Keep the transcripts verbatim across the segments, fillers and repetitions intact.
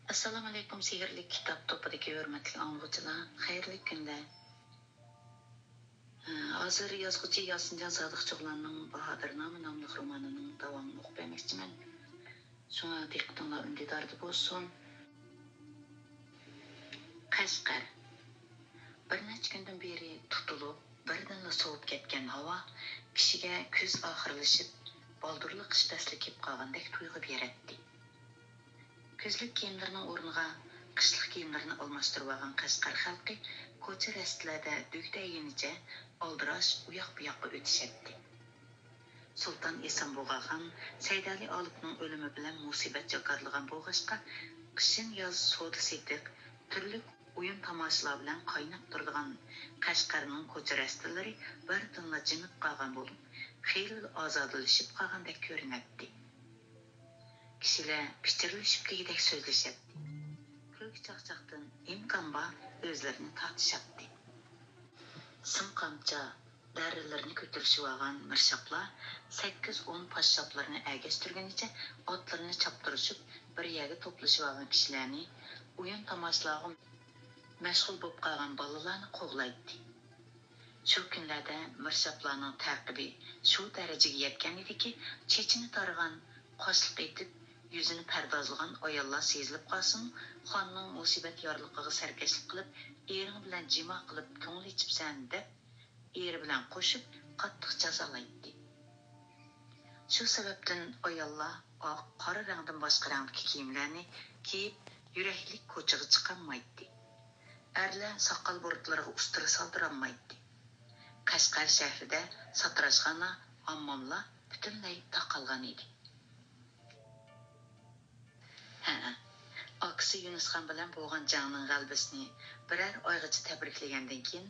ئەسسالامۇئەلەيكۇم، سېھىرلىك كىتاب توپىدىكى ھۆرمەتلىك ئاڭلىغۇچىلار، خەيرلىك كۈنلەر. ھازىر يازغۇچى ياسىنجان سادىقچىغۇلاننىڭ باھادىرنامە ناملىق رومانىنىڭ داۋامىنى ئوقۇپ بەرمەكچىمەن. شۇڭا دىققىتىڭلار ئۈندىداردا بولسۇن. قەشقەر. بىر نەچچە كۈندىن بېرى تۇتۇلۇپ، بىردىنلا سوۋۇپ كەتكەن ھاۋا كىشىگە كۈز ئاخىرلىشىپ، بالدۇرلا قىش پەسلى كېلىپ قالغاندەك تۇيغۇ بېرەتتى. كۈزلۈك كىيىملىرىنىڭ ئورنىغا قىشلىق كىيىملىرىنى ئالماشتۇرۇۋالغان قەشقەر خەلقى كوچا-رەستىلەردە دۈگدەيگىنىچە ئالدىراش ئۇياق-بۇياققا ئۆتۈشەتتى. سۇلتان ئېسەنبۇغاخان سەيدەلى ئالىپنىڭ ئۆلۈمى بىلەن مۇسىبەت جاكارلىغان بولغاچقا، قىشىن-ياز سودا-سېتىق، تۈرلۈك ئويۇن-تاماشىلار بىلەن قايناپ تۇرىدىغان قەشقەرنىڭ كوچا-رەستىلىرى بىردىنلا جىمىپ قالغان بولۇپ، خېلىلا ئازادىلىشىپ قالغاندەك كۆرۈنەتتى. كىشىلەر پىچىرلىشىپ دېگۈدەك سۆزلىشەتتى. كۈلكە-چاقچاقتىن ئىمكان بار ئۆزلىرىنى تارتىشاتتى. سىم قامچا، دەررىلىرىنى كۆتۈرۈشۈۋالغان مىرشاپلار سەككىز-ئون پاششاپلىرىنى ئەگەشتۈرگىنىچە ئاتلىرىنى چاپتۇرۇشۇپ، بىر يەرگە توپلىشىۋالغان كىشىلەرنى، ئويۇن-تاماشىلارغا مەشغۇل بولۇپ قالغان بالىلارنى قوغلايتتى. شۇ كۈنلەردە مىرشاپلارنىڭ تەقىبى شۇ دەرىجىگە يەتكەن ئىدىكى، چېچىنى تارىغان، قاشلىق ئېتىپ، يۈزىنى پەردازلىغان ئاياللار سېزىلىپ قالسىمۇ، خاننىڭ مۇسىبەت يارلىقىغا سەركەشلىك قىلىپ، ئېرىڭ بىلەن جىما قىلىپ كۆڭۈل ئېچىپسەن دەپ، ئېرى بىلەن قوشۇپ قاتتىق جازالايتتى. شۇ سەۋەبتىن ئاياللار ئاق، قارا رەڭدىن باشقا رەڭدىكى كىيىملەرنى كىيىپ، يۈرەكلىك كوچىغا چىقالمايتتى. ئەرلەر ساقال-بۇرۇتلىرىغا ئۇستىرا سالدۇرالمايتتى. قەشقەر شەھىرىدە ساتىراشخانا، ھامماملار پۈتۈنلەي تاقالغان ئىدى. ھەئە، ئاكىسى يۇنۇسخان بىلەن بولغان جەڭنىڭ غەلىبىسىنى بىرەر ئايغىچە تەبرىكلىگەندىن كېيىن،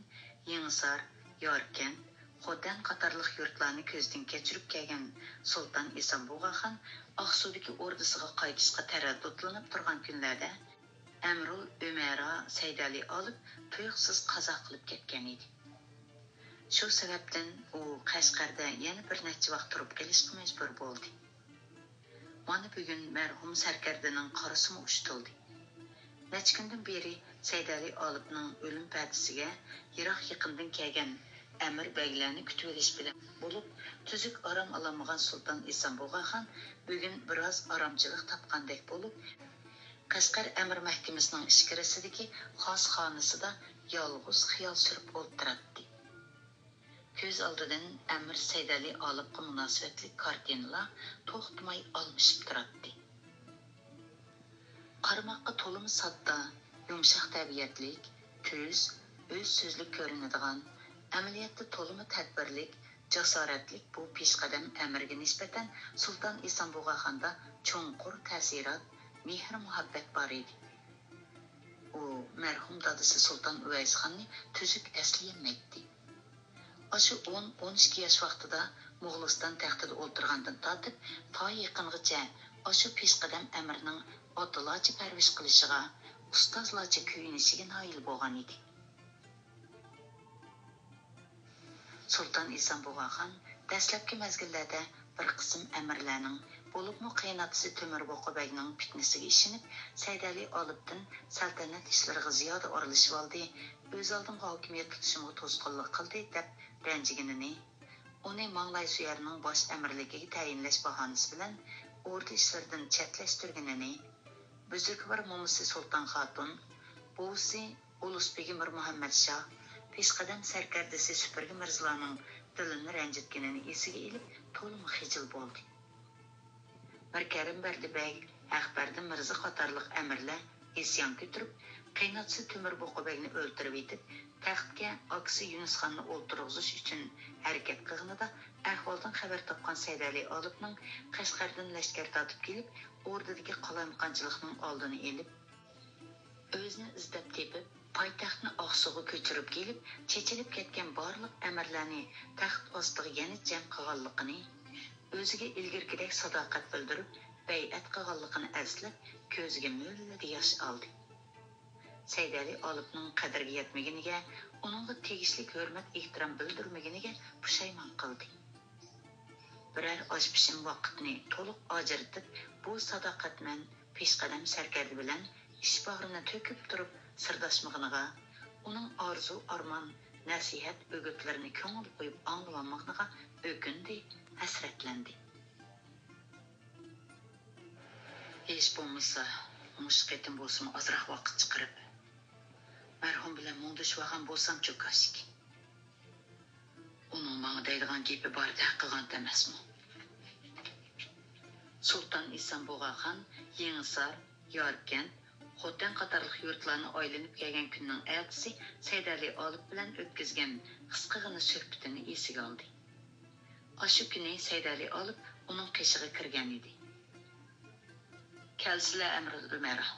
يېڭىسار، ياركەنت، خوتەن قاتارلىق يۇرتلارنى كۆزدىن كەچۈرۈپ كەلگەن سۇلتان ئېسەنبۇغاخان ئاقسۇدىكى ئوردىسىغا قايتىشقا تەرەددۇتلىنىپ تۇرغان كۈنلەردە، ئەمرۇل ئۆمەرا سەيدەلى ئالىپ تۇيۇقسىز قازا قىلىپ كەتكەن ئىدى. شۇ سەۋەبتىن ئۇ قەشقەردە يەنە بىر نەچچە ۋاق تۇرۇپ قېلىشقا مەجبۇر بولدى. مانا بۈگۈن مەرھۇم سەركەردىنىڭ قارىسىمۇ ئۇشتۇلدى. نەچچە كۈندىن بېرى سەيدەلى ئالىپنىڭ ئۆلۈم پەدىسىگە يىراق-يېقىندىن كەلگەن ئەمىر بەگلەرنى كۈتۈۋېلىش بىلەن بولۇپ، تۈزۈك ئارام ئالالمىغان سۇلتان ئېسەنبۇغاخان بۈگۈن بىراز ئارامچىلىق تاپقاندەك بولۇپ، قەشقەر ئەمىر مەھكىمىسىنىڭ ئىچكىرىسىدىكى خاس خانىسىدا يالغۇز خىيال سۈرۈپ ئولتۇراتتى. كۆز ئالدىدىن ئەمىر سەيدەلى ئالىپقا مۇناسىۋەتلىك كارتىنىلار توختىماي ئالمىشىپ تۇراتتى. قارىماققا تولىمۇ ساددا، يۇمشاق تەبىئەتلىك، تۈز، ئۆز سۆزلۈك كۆرۈنىدىغان، ئەمەلىيەتتە تولىمۇ تەدبىرلىك، جاسارەتلىك بۇ پېشقەدەم ئەمىرگە نىسبەتەن سۇلتان ئېسەنبۇغاخاندا چوڭقۇر تەسىرات، مېھىر-مۇھەببەت بار ئىدى. ئۇ مەرھۇم دادىسى سۇلتان ئۇۋەيسخاننى تۈزۈك ئەسلىيەلمەيتتى. ئاشۇ ئون، ئون ئىككى ياش ۋاقتىدا موغۇلىستان تەختىدە ئولتۇرغاندىن تارتىپ تا يېقىنغىچە ئاشۇ پېشقەدەم ئەمىرنىڭ ئاتىلارچە پەرۋىش قىلىشىغا، ئۇستازلارچە كۆيۈنۈشىگە نائىل بولغان ئىدى. سۇلتان ئېسەنبۇغاخان دەسلەپكى مەزگىللەردە بىر قىسىم ئەمىرلەرنىڭ، بولۇپمۇ قېيىنئاتىسى تۆمۈر بۇقا بەگنىڭ پىتنىسىگە ئىشىنىپ، سەيدەلى ئالىپتىن سەلتەنەت ئىشلىرىغا زىيادە ئارىلىشىۋالدى، ئۆز ئالدىمغا ھاكىمىيەت تۇتۇشۇمغا توسقۇنلۇق قىلدى، دەپ رەنجىگىنىنى، ئۇنى ماڭلايسۇيەرنىڭ باش ئەمىرلىكىگە تەيىنلەش باھانىسى بىلەن ئوردا ئىشلىرىدىن چەتلەشتۈرگىنىنى، بۈزرۈكۋار مومىسى سۇلتان خاتۇن، بوۋىسى ئۇلۇسبېگى مىرمۇھەممەت شاھ، پېشقەدەم سەركەردىسى سۈپۈرگە مىرزىلارنىڭ دىلىنى رەنجىتكىنىنى ئېسىگە ئېلىپ، تولىمۇ خىجىل بولدى. مىركەرىم بەردى بەگ، ھەقبەردى مىرزا قاتارلىق ئەمىرلەر ئىسيان كۆتۈرۈپ، قېيىنئاتىسى تۆمۈر بۇقا بەگنى ئۆلتۈرۈۋېتىپ، تەختكە ئاكىسى يۇنۇسخاننى ئولتۇرغۇزۇش ئۈچۈن ھەرىكەت قىلغىنىدا، ئەھۋالدىن خەۋەر تاپقان سەيدەلى ئالىپنىڭ قەشقەردىن لەشكەر تارتىپ كېلىپ، ئوردىدىكى قالايمىقانچىلىقنىڭ ئالدىنى ئېلىپ، ئۆزىنى ئىزدەپ تېپىپ، پايتەختنى ئاقسۇغا كۆچۈرۈپ كېلىپ، چېچىلىپ كەتكەن بارلىق ئەمىرلەرنى تەخت ئاستىغا يەنە جەم قىلغانلىقىنى، ئۆزىگە ئىلگىرىكىدەك ساداقەت بىلدۈرۈپ، بەيئەت قىلغانلىقىنى ئەسلەپ، كۆزىگە مۆلىدە ياش ئالدى. سەيدەلى ئالىپنىڭ قەدرىگە يەتمىگىنىگە، ئۇنىڭغا تېگىشلىك ھۆرمەت-ئېھتىرام بىلدۈرمىگىنىگە پۇشايمان قىلدى. بىرەر ئاش-پىشىم ۋاقىتنى تولۇق ئاجرىتىپ، بۇ ساداقەتمەن پېشقەدەم سەركەردە بىلەن ئىچ باغرىنى تۆكۈپ تۇرۇپ سىرداشمىغىنىغا، ئۇنىڭ ئارزۇ-ئارمان، نەسىھەت-ئۈگۈتلىرىنى كۆڭۈل قويۇپ ئاڭلىۋالمىغىنىغا ئۆكۈندى، ھەسرەتلەندى. ھېچ بولمىسا، مۇشۇ قېتىم بولسىمۇ ئازراق ۋاقىت چىقىرىپ، مەرھۇم بىلەن مۇڭدىشىۋالغان بولسامچۇ كاشكى. ئۇنىڭ ماڭا دەيدىغان گېپى بار دەپ قىلغانتى ئەمەسمۇ؟ سۇلتان ئىسان بۇغاخان يېڭىسار، ياركەنت، خوتەن قاتارلىق يۇرتلارنى ئايلىنىپ كەلگەن كۈننىڭ ئەتىسى سەيدەلى ئالىپ بىلەن ئۆتكۈزگەن قىسقىغىنە سۆھبىتىنى ئېسىگە ئالدى. ئاشۇ كۈنى سەيدەلى ئالىپ ئۇنىڭ قېشىغا كىرگەن ئىدى. كەلسىلە، ئەمىرۇل ئۆمەرا،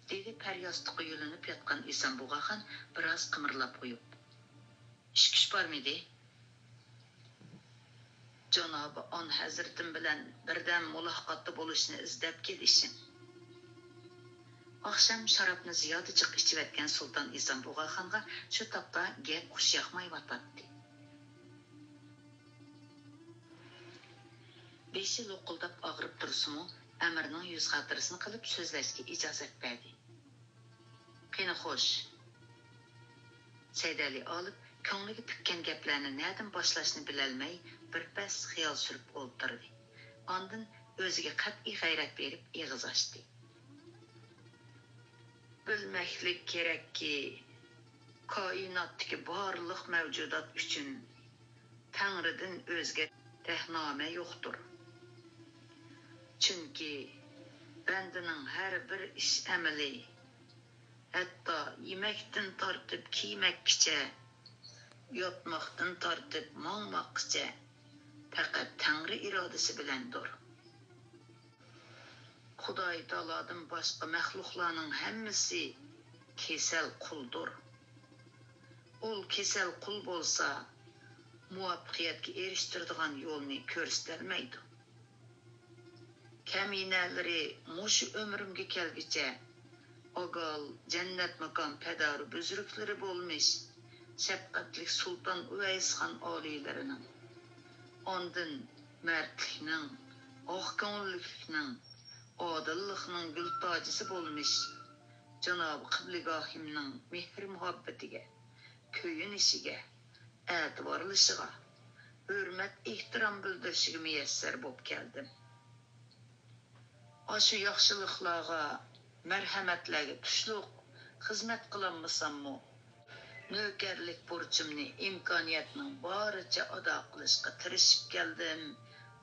دېدى پەرياستۇققا يۆلىنىپ ياتقان ئىسان بۇغاخان بىراز قىمىرلاپ قويۇپ. ئىشكۈچ بارمىدى؟ جانابى ئان ھەزرىتىم بىلەن بىردەم مۇلاقاتتا بولۇشنى ئىزدەپ كېلىشىم. ئاخشام شارابنى زىيادە جىق ئىچىۋەتكەن سۇلتان ئىسان بۇغاخانغا شۇ تاپتا گەپ خۇش ياقمايۋاتاتتى. بېشى لوققۇلداپ ئاغرىپ تۇرسىمۇ، ئەمىرنىڭ يۈز خاتىرىسىنى قىلىپ سۆزلەشكە ئىجازەت بەردى. قېنى خوش. سەيدەلى ئالىپ كۆڭلىگە پۈككەن گەپلەرنى نەدىن باشلاشنى بىلەلمەي بىر پەس خىيال سۈرۈپ ئولتۇردى. ئاندىن ئۆزىگە قەتئىي غەيرەت بېرىپ ئېغىز ئاچتى. بىلمەكلىك كېرەككى، كائىناتتىكى بارلىق مەۋجۇدات ئۈچۈن تەڭرىدىن ئۆزگە رەھنامە يوقتۇر. چۈنكى بەندىنىڭ ھەر بىر ئىش ئەمىلى، ھەتتا يېمەكتىن تارتىپ كىيمەككىچە، ياتماقتىن تارتىپ ماڭماققىچە، پەقەت تەڭرى ئىرادىسى بىلەندۇر. خۇداي تائالادىن باشقا مەخلۇقلارنىڭ ھەممىسى كېسەل قۇلدۇر. ئۇل كېسەل قۇل بولسا، مۇۋەپپەقىيەتكە ئېرىشتۈرىدىغان يولنى كۆرسىتەلمەيدۇ. كەمىنەلىرى مۇشۇ ئۆمرۈمگە كەلگۈچە ئاگال جەننەت ماكان پەدارى بۈزرۈكلىرى بولمىش، شەپقەتلىك سۇلتان ئۇۋەيسخان ئالىيلىرىنىڭ، ئاندىن مەردلىكنىڭ، ئاق كۆڭۈللۈكلۈكنىڭ، ئادىللىقنىڭ گۈل تاجىسى بولمىش جانابى قىبلىگاھىمنىڭ مېھرى مۇھەببىتىگە، كۆيۈنۈشىگە، ئەتىۋارلىشىغا، ھۆرمەت ئېھتىرام بىلدۈرۈشىگە مۇيەسسەر بولۇپ كەلدىم. ئاشۇ ياخشىلىقلارغا، مەرھەمەتلەرگە تۇشلۇق خىزمەت قىلالمىساممۇ، نۆكەرلىك بۇرچۇمنى ئىمكانىيەتنىڭ بارىچە ئادا قىلىشقا تىرىشىپ كەلدىم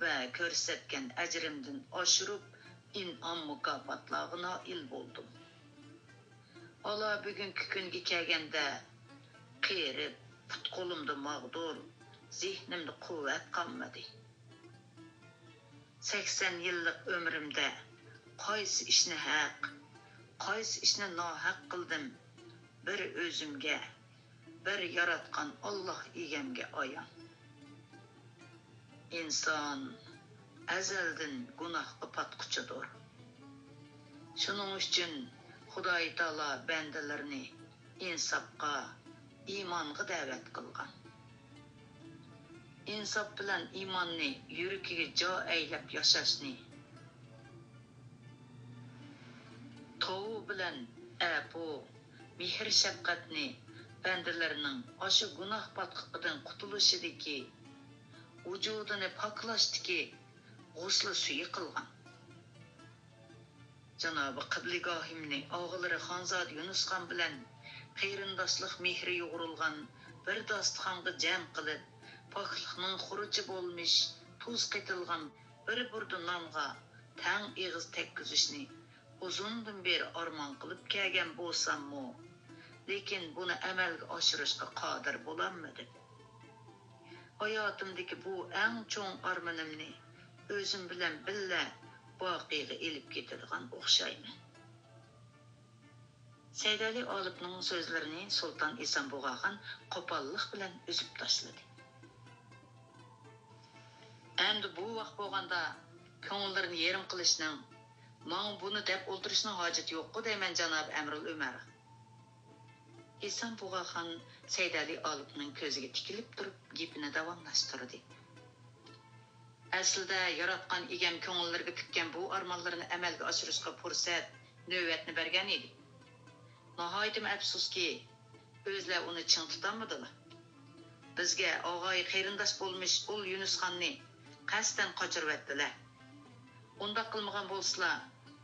ۋە كۆرسەتكەن ئەجرىمدىن ئاشۇرۇپ، ئىنئام مۇكاپاتلارغا نائىل بولدۇم. ئالا بۈگۈنكى كۈنگە كەلگەندە، قېرىپ، پۇت-قولۇمدا ماغدۇر، زېھنىمدە قۇۋۋەت قالمىدى. سەكسەن يىللىق ئۆمرۈمدە قايسى ئىشنى ھەق، قايسى ئىشنى ناھەق قىلدىم، بىر ئۆزۈمگە، بىر ياراتقان ئاللاھ ئىگەمگە ئايان. ئىنسان ئەزەلدىن گۇناھقا پاتقۇچىدۇر. شۇنىڭ ئۈچۈن خۇداي تائالا بەندىلىرىنى ئىنساپقا، ئىمانغا دەۋەت قىلغان. ئىنساپ بىلەن ئىماننى يۈرىكىگە جا ئەيلەپ ياشاشنى، توۋا بىلەن ئەپۇ، مېھىر-شەپقەتنى بەندىلىرىنىڭ ئاشۇ گۇناھ پاتقىقىدىن قۇتۇلۇشىدىكى، ۋۇجۇدىنى پاكلاشتىكى غۇسلى سۈيى قىلغان. جانابى قىبلىگاھىمنى ئاغىلىرى خانزادە يۇنۇسخان بىلەن قېرىنداشلىق مېھرى يۇغۇرۇلغان بىر داستىخانغا جەم قىلىپ، پاكلىقنىڭ خۇرۇچى بولمىش، تۇز قېتىلغان بىر بۇردا نانغا تەڭ ئېغىز تەگكۈزۈشنى ئۇزۇندىن بېرى ئارمان قىلىپ كەلگەن بولساممۇ، لېكىن بۇنى ئەمەلگە ئاشۇرۇشقا قادىر بولالمىدىم. ھاياتىمدىكى بۇ ئەڭ چوڭ ئارمىنىمنى ئۆزۈم بىلەن بىللە باقىيغا ئېلىپ كېتىدىغان ئوخشايمەن. سەيدەلى ئالىپنىڭ سۆزلىرىنى سۇلتان ئىسان بۇغاخان قوپاللىق بىلەن ئۈزۈپ تاشلىدى. ئەمدى بۇ ۋاق بولغاندا كۆڭۈللىرىنى يېرىم قىلىشنىڭ، ماڭا بۇنى دەپ ئولتۇرۇشنىڭ ھاجىتى يوققۇ دەيمەن، جانابى ئەمىرۇل ئۆمەر. ئىسان بۇغاخان سەيدەلى ئالىپنىڭ كۆزىگە تىكىلىپ تۇرۇپ گېپىنى داۋاملاشتۇردى. ئەسلىدە ياراتقان ئىگەم كۆڭۈللىرىگە پۈككەن بۇ ئارمانلىرىنى ئەمەلگە ئاشۇرۇشقا پۇرسەت نۆۋەتنى بەرگەن ئىدى. ناھايىتىمۇ ئەپسۇسكى، ئۆزلەر ئۇنى چىڭ تۇتالمىدىلا. بىزگە ئاغايى قېرىنداش بولمىش ئۇل يۈنۈسخاننى قەستەن قاچۇرۇۋەتتىلە. ئۇنداق قىلمىغان بولسىلا،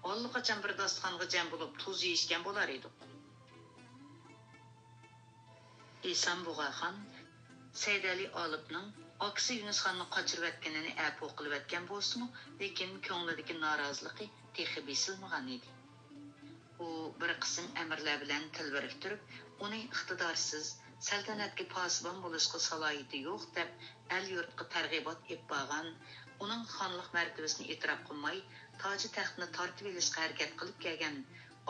ئاللىقاچان بىر داستىخانغا جەم بولۇپ تۇز يېيىشكەن بولار ئىدۇق. ئېسام بۇغاخان سەيدەلى ئالىپنىڭ ئاكىسى يۈنۈسخاننى قاچۇرۇۋەتكىنىنى ئەپۇ قىلىۋەتكەن بولسىمۇ، لېكىن كۆڭلىدىكى نارازىلىقى تېخى بېسىلمىغان ئىدى. ئۇ بىر قىسىم ئەمىرلەر بىلەن تىل بىرىكتۈرۈپ، ئۇنى ئىقتىدارسىز، سەلتەنەتكە پاسىبان بولۇشقا سالاھىيىتى يوق دەپ، ئەل-يۇرتقا تەرغىبات ئېلىپ بارغان، ئۇنىڭ خانلىق مەرتىۋىسىنى ئېتىراپ قىلماي، تاجى تەختنى تارتىۋېلىشقا ھەرىكەت قىلىپ كەلگەن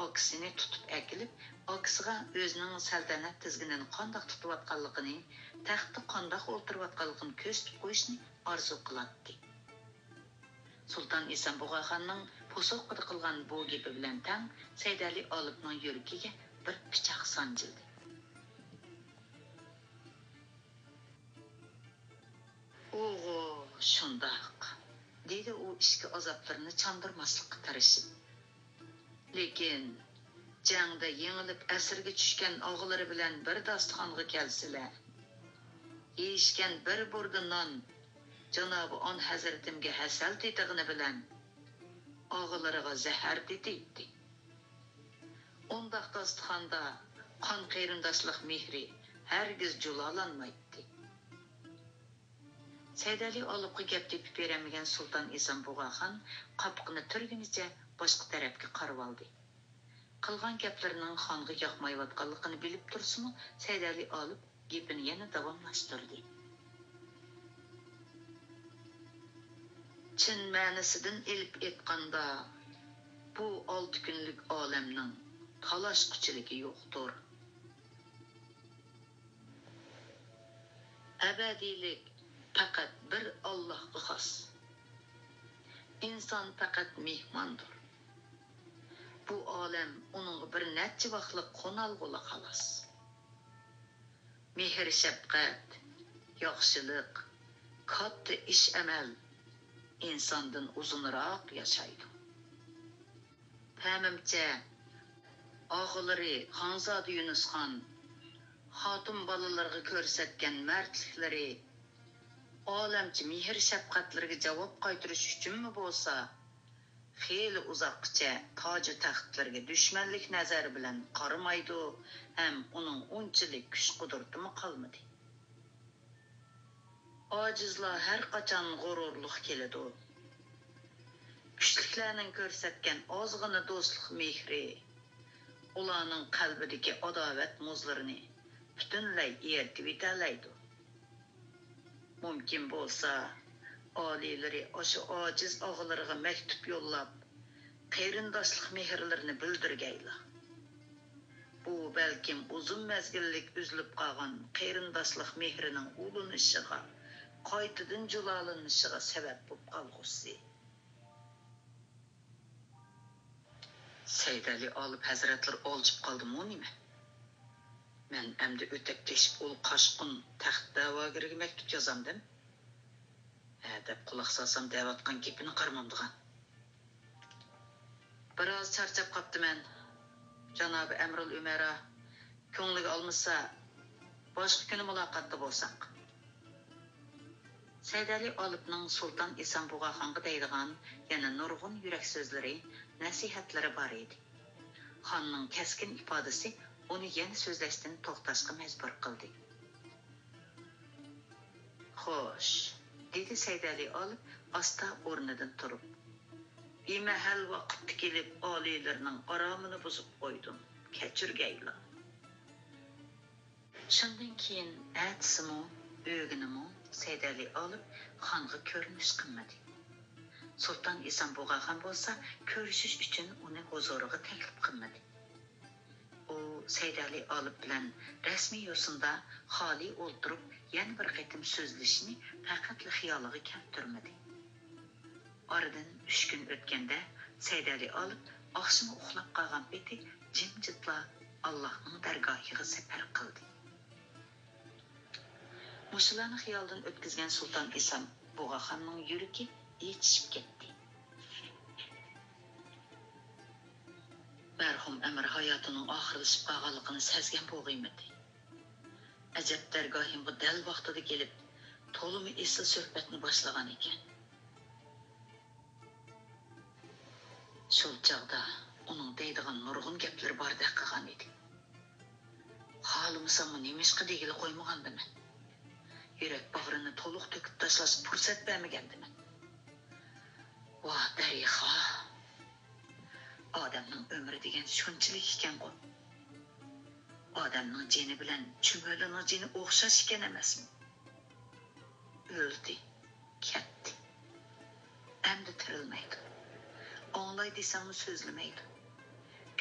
ئاكىسىنى تۇتۇپ ئەكېلىپ، ئاكىسىغا ئۆزىنىڭ سەلتەنەت تىزگىنىنى قانداق تۇتۇۋاتقانلىقىنى، تەختتە قانداق ئولتۇرۇۋاتقانلىقىنى كۆرسىتىپ قويۇشنى ئارزۇ قىلاتتى. سۇلتان ئېسام بۇغاخاننىڭ پوسۇققىدا قىلغان بۇ گېپى بىلەن تەڭ سەيدەلى ئالىپنىڭ يۈرىكىگە بىر پىچاق سانجىلدى. ئوغۇ، شۇنداق، دېدى ئۇ ئىچكى ئازابلىرىنى چاندۇرماسلىققا تىرىشىپ. لېكىن جەڭدە يېڭىلىپ ئەسىرگە چۈشكەن ئاغىلىرى بىلەن بىر داستىخانغا كەلسىلە، يېيىشكەن بىر بۇردا نان جانابى ئان ھەزرىتىمگە ھەسەل تېتىغىنى بىلەن ئاغىلىرىغا زەھەر تېتىيتتى. ئۇنداق داستىخاندا قان قېرىنداشلىق مېھرى ھەرگىز جۇلالانمايتتى. سەيدەلى ئالىپقا گەپ تېپىپ بېرەلمىگەن سۇلتان ئېسام بۇغاخان قاپىقىنى تۈرگىنىچە باشقا تەرەپكە قارىۋالدى. قىلغان گەپلىرىنىڭ خانغا ياقمايۋاتقانلىقىنى بىلىپ تۇرسىمۇ، سەيدەلى ئالىپ گېپىنى يەنە داۋاملاشتۇردى. چىن مەنىسىدىن ئېلىپ ئېيتقاندا، بۇ ئالتە كۈنلۈك ئالەمنىڭ تالاشقۇچىلىكى يوقتۇر. ئەبەدىيلىك پەقەت بىر ئاللاھقا خاس. ئىنسان پەقەت مېھماندۇر. بۇ ئالەم ئۇنىڭغا بىر نەچچە ۋاقلىق قونالغۇلا خالاس. مېھىر-شەپقەت، ياخشىلىق، كاتتا ئىش-ئەمەل ئىنساندىن ئۇزۇنراق ياشايدۇ. پەمىمچە، ئاغىلىرى خانزادە يۈنۈسخان خاتۇن بالىلىرىغا كۆرسەتكەن مەردلىكلىرى، ئالەمچە مېھىر-شەپقەتلىرىگە جاۋاب قايتۇرۇش ئۈچۈنمۇ بولسا، خېلى ئۇزاققىچە تاجۇ تەختلىرىگە دۈشمەنلىك نەزەر بىلەن قارىمايدۇ ھەم ئۇنىڭ ئۇنچىلىك كۈچ-قۇدرىتىمۇ قالمىدى. ئاجىزلار ھەر قاچان غۇرۇرلۇق كېلىدۇ. كۈچلۈكلەرنىڭ كۆرسەتكەن ئازغىنە دوستلۇق مېھرى ئۇلارنىڭ قەلبىدىكى ئاداۋەت مۇزلىرىنى پۈتۈنلەي ئېرىتىۋېتەلەيدۇ. مۇمكىن بولسا، ئالىيلىرى ئاشۇ ئاجىز ئاغىلىرىغا مەكتۇپ يوللاپ، قېرىنداشلىق مېھىرلىرىنى بىلدۈرگەيلا. بۇ بەلكىم ئۇزۇن مەزگىللىك ئۈزۈلۈپ قالغان قېرىنداشلىق مېھرىنىڭ ئۇلىنىشىغا، قايتىدىن جۇلالىنىشىغا سەۋەب بولۇپ قالغۇسى. سەيدەلى ئالىپ ھەزرەتلىرى ئالجىپ قالدىمۇ نېمە؟ مەن ئەمدى ئۆتەك تېشىپ ئۇل قاشقۇن تەخت دەۋاگىرىگە مەكتۇپ يازامدىم؟ ھە دەپ قۇلاق سالسام دەۋاتقان گېپىنى قارىمامدىغان. بىراز چارچاپ قاپتىمەن، جانابى ئەمرۇل ئۈمەرا. كۆڭلىگە ئالمىسا، باشقا كۈنى مۇلاقاتتا بولساق. سەيدەلى ئالىپنىڭ سۇلتان ئېسام بۇغاخانغا دەيدىغان يەنە نۇرغۇن يۈرەك سۆزلىرى، نەسىھەتلىرى بار ئىدى. خاننىڭ كەسكىن ئىپادىسى ئۇنى يەنە سۆزلەشتىن توختاشقا مەجبۇر قىلدى. خوش، دېدى سەيدەلى ئالىپ ئاستا ئورنىدىن تۇرۇپ. بىمەھەل ۋاقىتتا كېلىپ ئالىيلىرىنىڭ ئارامىنى بۇزۇپ قويدۇم. كەچۈرگەيلا. شۇندىن كېيىن ئەتىسىمۇ، ئۆگۈنىمۇ سەيدەلى ئالىپ خانغا كۆرۈنۈش قىلمىدى. سۇلتان ئېسام بۇغاخان بولسا كۆرۈشۈش ئۈچۈن ئۇنى ھۇزۇرىغا تەكلىپ قىلمىدى. ئۇ سەيدەلى ئالىپ بىلەن رەسمىي يوسۇندا خالىي ئولتۇرۇپ يەنە بىر قېتىم سۆزلىشىنى پەقەتلا خىيالىغا كەلتۈرمىدى. ئارىدىن ئۈچ كۈن ئۆتكەندە، سەيدەلى ئالىپ ئاخشىمى ئۇخلاپ قالغان پېتى جىمجىتلا ئاللاھنىڭ دەرگاھىغا سەپەر قىلدى. مۇشۇلارنى خىيالىدىن ئۆتكۈزگەن سۇلتان ئېسام بۇغاخاننىڭ يۈرىكى ئېچىشىپ كەتتى. مەرھۇم ئەمىر ھاياتىنىڭ ئاخىرلىشىپ قالغانلىقىنى سەزگەن بولغىيمىدى. ئەجەب، دەرگاھىمغا دەل ۋاقتىدا كېلىپ، تولىمۇ ئېسىل سۆھبەتنى باشلىغان ئىكەن. شۇ چاغدا ئۇنىڭ دەيدىغان نۇرغۇن گەپلىرى باردەك قىلغان ئىدى. خالىمىساممۇ نېمىشقا دېگىلى قويمىغاندىمەن؟ يۈرەك باغرىنى تولۇق تۆكۈپ تاشلاشقا پۇرسەت بەرمىگەندىمەن؟ ۋاھ، دەرىخا! ئادەمنىڭ ئۆمرى دېگەن شۇنچىلىك ئىكەنغۇ. ئادەمنىڭ جېنى بىلەن چۈمۈلىنىڭ جېنى ئوخشاش ئىكەن ئەمەسمۇ؟ ئۆلدى، كەتتى. ئەمدى تىرىلمەيدۇ. ئاڭلاي دېسەڭمۇ سۆزلىمەيدۇ.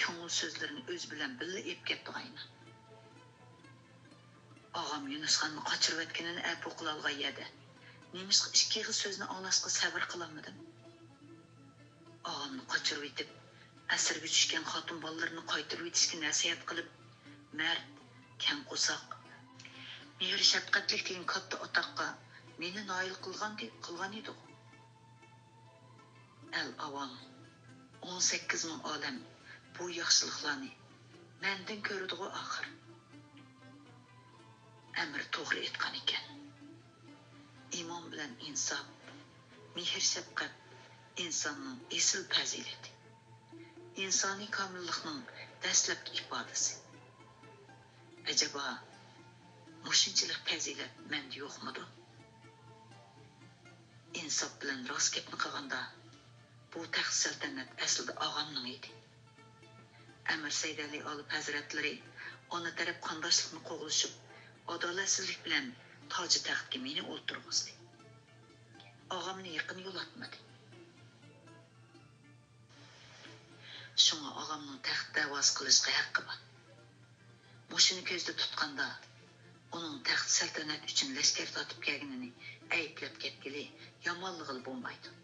كۆڭۈل سۆزلىرىنى ئۆزى بىلەن بىللە ئېلىپ كەتتىغاينا. ئاغام يۈنۈسخاننى قاچۇرۇۋەتكىنىنى ئەپۇ قىلالىغان يەردە، نېمىشقا ئىككى ئېغىز سۆزنى ئاڭلاشقا سەۋر قىلالمىدىم؟ ئاغامنى قاچۇرۇۋېتىپ، ئەسىرگە چۈشكەن خاتۇن بالىلىرىنى قايتۇرۇۋېتىشكە نەسىھەت قىلىپ، مەرد، كەڭ قورساق، مېھىر-شەپقەتلىك دېگەن كاتتا ئاتاققا مېنى نائىل قىلغان، قىلغان ئىدىغۇ. ئەل-ئاۋام، ئون سەككىز مىڭ ئالەم بۇ ياخشىلىقلارنى مەندىن كۆرىدىغۇ ئاخىر. ئەمىر توغرا ئېيتقان ئىكەن. ئىمان بىلەن ئىنساپ، مېھىر-شەپقەت ئىنساننىڭ ئېسىل پەزىلىتى، ئىنسانىي كامىللىقنىڭ دەسلەپكى ئىپادىسى. ئەجەبا، مۇشۇنچىلىك پەزىلەت مەندە يوقمىدۇ؟ ئىنساپ بىلەن راست گەپنى قىلغاندا، بۇ تەخت سەلتەنەت ئەسلىدە ئاغامنىڭ ئىدى. ئەمىر سەيدەلى ئالىپ ھەزرەتلىرى ئانا تەرەپ قانداشلىقنى قوغلىشىپ، ئادالەتسىزلىك بىلەن تاجى تەختكە مېنى ئولتۇرغۇزدى. ئاغامنى يېقىن يولاتمىدى. شۇڭا ئاغامنىڭ تەخت دەۋاسى قىلىشقا ھەققى بار. مۇشۇنى كۆزدە تۇتقاندا، ئۇنىڭ تەخت سەلتەنەت ئۈچۈن لەشكەر تارتىپ كەلگىنىنى ئەيىبلەپ كەتكىلى، يامانلىغىلى بولمايدۇ.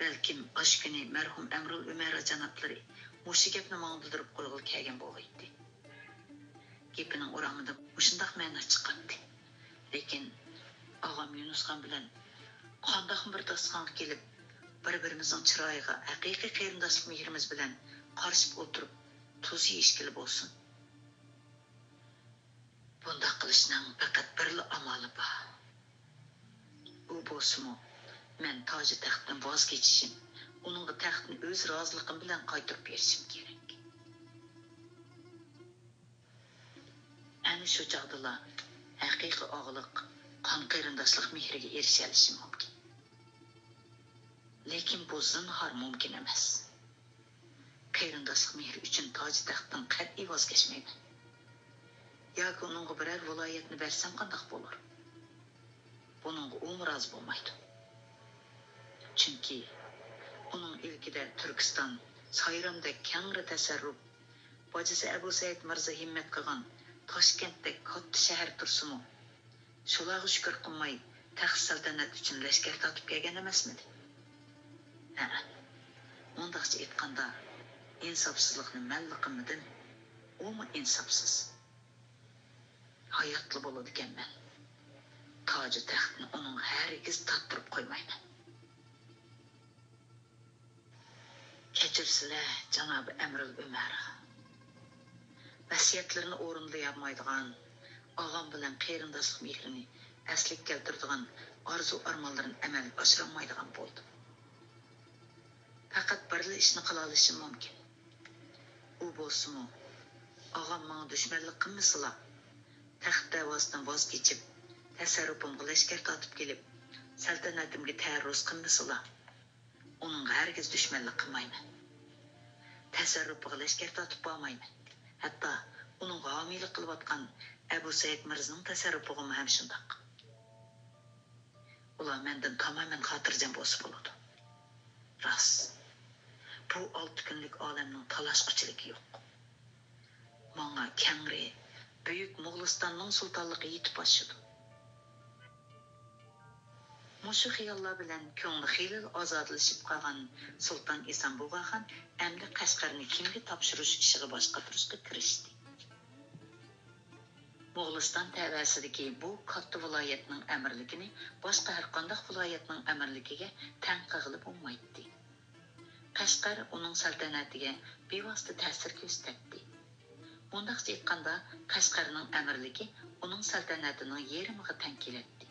بەلكىم ئاشۇ كۈنى مەرھۇم ئەمرۇل ئۆمەرا جانابلىرى مۇشۇ گەپنى ماڭا بىلدۈرۈپ قويغىلى كەلگەن بولغىيتتى. گېپىنىڭ ئورامىدا مۇشۇنداق مەنا چىقاتتى. لېكىن ئاغام يۇنۇسخان بىلەن قانداقمۇ بىر داستىخانغا كېلىپ، بىر-بىرىمىزنىڭ چىرايىغا ھەقىقىي قېرىنداشلىق مېھرىمىز بىلەن قارىشىپ ئولتۇرۇپ، تۇز يېيىشكىلى بولسۇن؟ بۇنداق قىلىشنىڭ پەقەت بىرلا ئامالى بار. ئۇ بولسىمۇ، مەن تاجى تەختتىن ۋاز كېچىشىم، ئۇنىڭغا تەختنى ئۆز رازىلىقىم بىلەن قايتۇرۇپ بېرىشىم كېرەك. ئەنە شۇ چاغدىلا ھەقىقىي ئاغىلىق، قان قېرىنداشلىق مېھرىگە ئېرىشەلىشىم مۇمكىن. لېكىن بۇ زىنھار مۇمكىن ئەمەس. قېرىنداشلىق مېھرى ئۈچۈن تاجى تەختتىن قەتئىي ۋاز كەچمەيمەن. ياكى ئۇنىڭغا بىرەر ۋىلايەتنى بەرسەم قانداق بولۇر؟ بۇنىڭغا ئۇمۇ رازى بولمايدۇ. چۈنكى ئۇنىڭ ئىلكىدە تۈركىستان، سايرامدەك كەڭرى تەسەررۇپ، باجىسى ئەبۇ سەئىد مىرزا ھىممەت قىلغان تاشكەنتتەك كاتتا شەھەر تۇرسىمۇ، شۇلارغا شۈكۈر قىلماي، تەخت سەلتەنەت ئۈچۈن لەشكەر تارتىپ كەلگەن ئەمەسمىدى؟ ھەئە، مۇنداقچە ئېيتقاندا، ئىنساپسىزلىقنى مەنلا قىلمىدىم، ئۇمۇ ئىنساپسىز. ھاياتلا بولىدىكەنمەن، تاجى تەختنى ئۇنىڭغا ھەرگىز تارتتۇرۇپ قويمايمەن. كەچۈرسىلە، جانابى ئەمرۇل ئۆمەر. ۋەسىيەتلىرىنى ئورۇندىيالمايدىغان، ئاغام بىلەن قېرىنداشلىق مېھرىنى ئەسلىگە كەلتۈرىدىغان ئارزۇ-ئارمانلىرىنى ئەمەلگە ئاشۇرالمايدىغان بولدۇم. پەقەت بىرلا ئىشنى قىلالىشىم مۇمكىن. ئۇ بولسىمۇ، ئاغام ماڭا دۈشمەنلىك قىلمىسىلا، تەخت دەۋاسىدىن ۋاز كېچىپ، تەسەررۇپۇمغا لەشكەر تارتىپ كېلىپ، سەلتەنىتىمگە تەرۇز قىلمىسىلا، ئۇنىڭغا ھەرگىز دۈشمەنلىك قىلمايمەن. تەسەررۇپىغا لەشكەر تارتىپ بارمايمەن. ھەتتا ئۇنىڭغا ھامىيلىق قىلىۋاتقان ئەبۇ سەئىد مىرزىنىڭ تەسەررۇپىغىمۇ ھەم شۇنداق. ئۇلار مەندىن تامامەن خاتىرجەم بولسا بولىدۇ. راست، بۇ ئالتە كۈنلۈك ئالەمنىڭ تالاشقۇچىلىكى يوق. ماڭا كەڭرى، بۈيۈك موغۇلىستاننىڭ سۇلتانلىقى يېتىپ ئاشىدۇ. مۇشۇ خىياللار بىلەن كۆڭلى خېلىلا ئازادىلىشىپ قالغان سۇلتان ئىسان بۇغاخان ئەمدى قەشقەرنى كىمگە تاپشۇرۇش ئىشىغا باش قاتۇرۇشقا كىرىشتى. موغۇلىستان تەۋەسىدىكى بۇ كاتتا ۋىلايەتنىڭ ئەمىرلىكىنى باشقا ھەرقانداق ۋىلايەتنىڭ ئەمىرلىكىگە تەڭ قىلغىلى بولمايتتى. قەشقەر ئۇنىڭ سەلتەنىتىگە بىۋاسىتە تەسىر كۆرسىتەتتى. مۇنداقچە ئېيتقاندا، قەشقەرنىڭ ئەمىرلىكى ئۇنىڭ سەلتەنىتىنىڭ يېرىمىغا تەڭ كېلەتتى.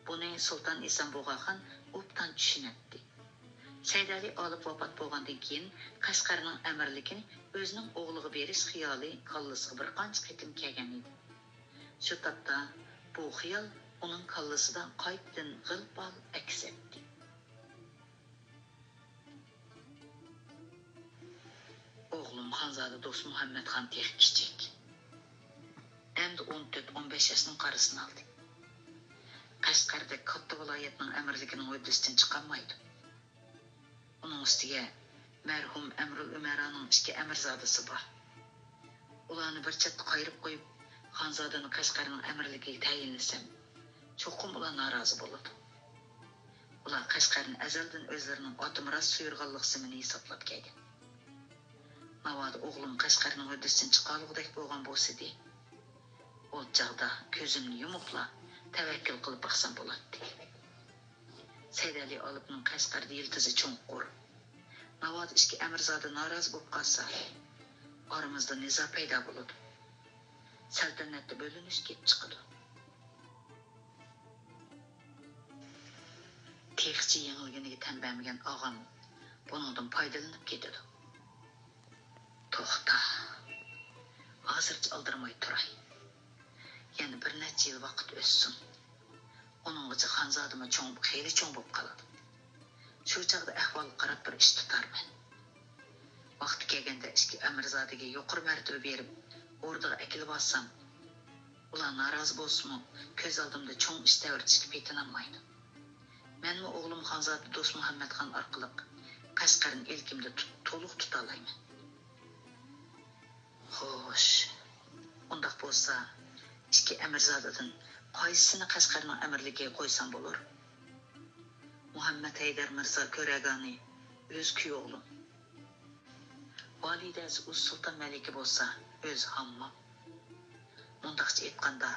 بۇنى سۇلتان ئىسەن بۇغاخان ئوبدان چۈشىنەتتى. سەيدەلى ئالىپ ۋاپات بولغاندىن كېيىن، قەشقەرنىڭ ئەمىرلىكىنى ئۆزىنىڭ ئوغلىغا بېرىش خىيالى كاللىسىغا بىر قانچە قېتىم كەلگەن ئىدى. شۇ تاپتا بۇ خىيال ئۇنىڭ كاللىسىدا قايتىدىن غىل-پال ئەكس ئەتتى. ئوغلۇم خانزادە دوستمۇھەممەتخان تېخى كىچىك. ئەمدى ئون تۆت، ئون بەش ياشنىڭ قارىسىنى ئالدى. قەشقەردەك كاتتا ۋىلايەتنىڭ ئەمىرلىكىنىڭ ھۆددىسىدىن چىقالمايدۇ. ئۇنىڭ ئۈستىگە مەرھۇم ئەمرۇل ئۆمەرانىڭ ئىككى ئەمىرزادىسى بار. ئۇلارنى بىر چەتتە قايرىپ قويۇپ، خانزادىنى قەشقەرنىڭ ئەمىرلىكىگە تەيىنلىسەم، چوقۇم ئۇلار نارازى بولىدۇ. ئۇلار قەشقەرنى ئەزەلدىن ئۆزلىرىنىڭ ئاتا مىراس سۈيىرىغانلىق زېمىنى ھېسابلاپ كەلگەن. ناۋادا ئوغلۇم قەشقەرنىڭ ھۆددىسىدىن چىقالىغۇدەك بولغان بولسىدى، ئۇ چاغدا كۆزۈمنى يۇمۇپلا تەۋەككۈل قىلىپ باقسام بولاتتى. سەيدەلى ئالىپنىڭ قەشقەردە يىلتىزى چوڭقۇر. ناۋادا ئىككى ئەمىرزادە نارازى بولۇپ قالسا، ئارىمىزدا نىزا پەيدا بولىدۇ. سەلتەنەتتە بۆلۈنۈش كېلىپ چىقىدۇ. تېخىچە يېڭىلگىنىگە تەن بەرمىگەن ئاغام بۇنىڭدىن پايدىلىنىپ كېتىدۇ. توختا، ھازىرچە ئالدىرىماي تۇراي. يەنە بىر نەچچە يىل ۋاقىت ئۆتسۇن. ئۇنىڭغىچە خانزادىمۇ چوڭ، خېلى چوڭ بولۇپ قالىدۇ. شۇ چاغدا ئەھۋالغا قاراپ بىر ئىش تۇتارمەن. ۋاقتى كەلگەندە ئىككى ئەمىرزادىگە يۇقىرى مەرتىبە بېرىپ، ئوردىغا ئەكېلىۋالسام، ئۇلار نارازى بولسىمۇ، كۆز ئالدىمدا چوڭ ئىش تەۋرىتىشكە پېتىنالمايدۇ. مەنمۇ ئوغلۇم خانزادە دوستمۇھەممەتخان ئارقىلىق قەشقەرنى ئىلكىمدە تۇت-، تولۇق تۇتالايمەن. خوش، ئۇنداق بولسا، ئىككى ئەمىرزادىدىن قايسىسىنى قەشقەرنىڭ ئەمىرلىكىگە قويسام بولۇر؟ مۇھەممەد ھەيدەر مىرزا كۆرەگانى ئۆز كۈيئوغلۇم. ۋالىدەسى ئۇز سۇلتان مەلىكە بولسا ئۆز ھاممام. مۇنداقچە ئېيتقاندا،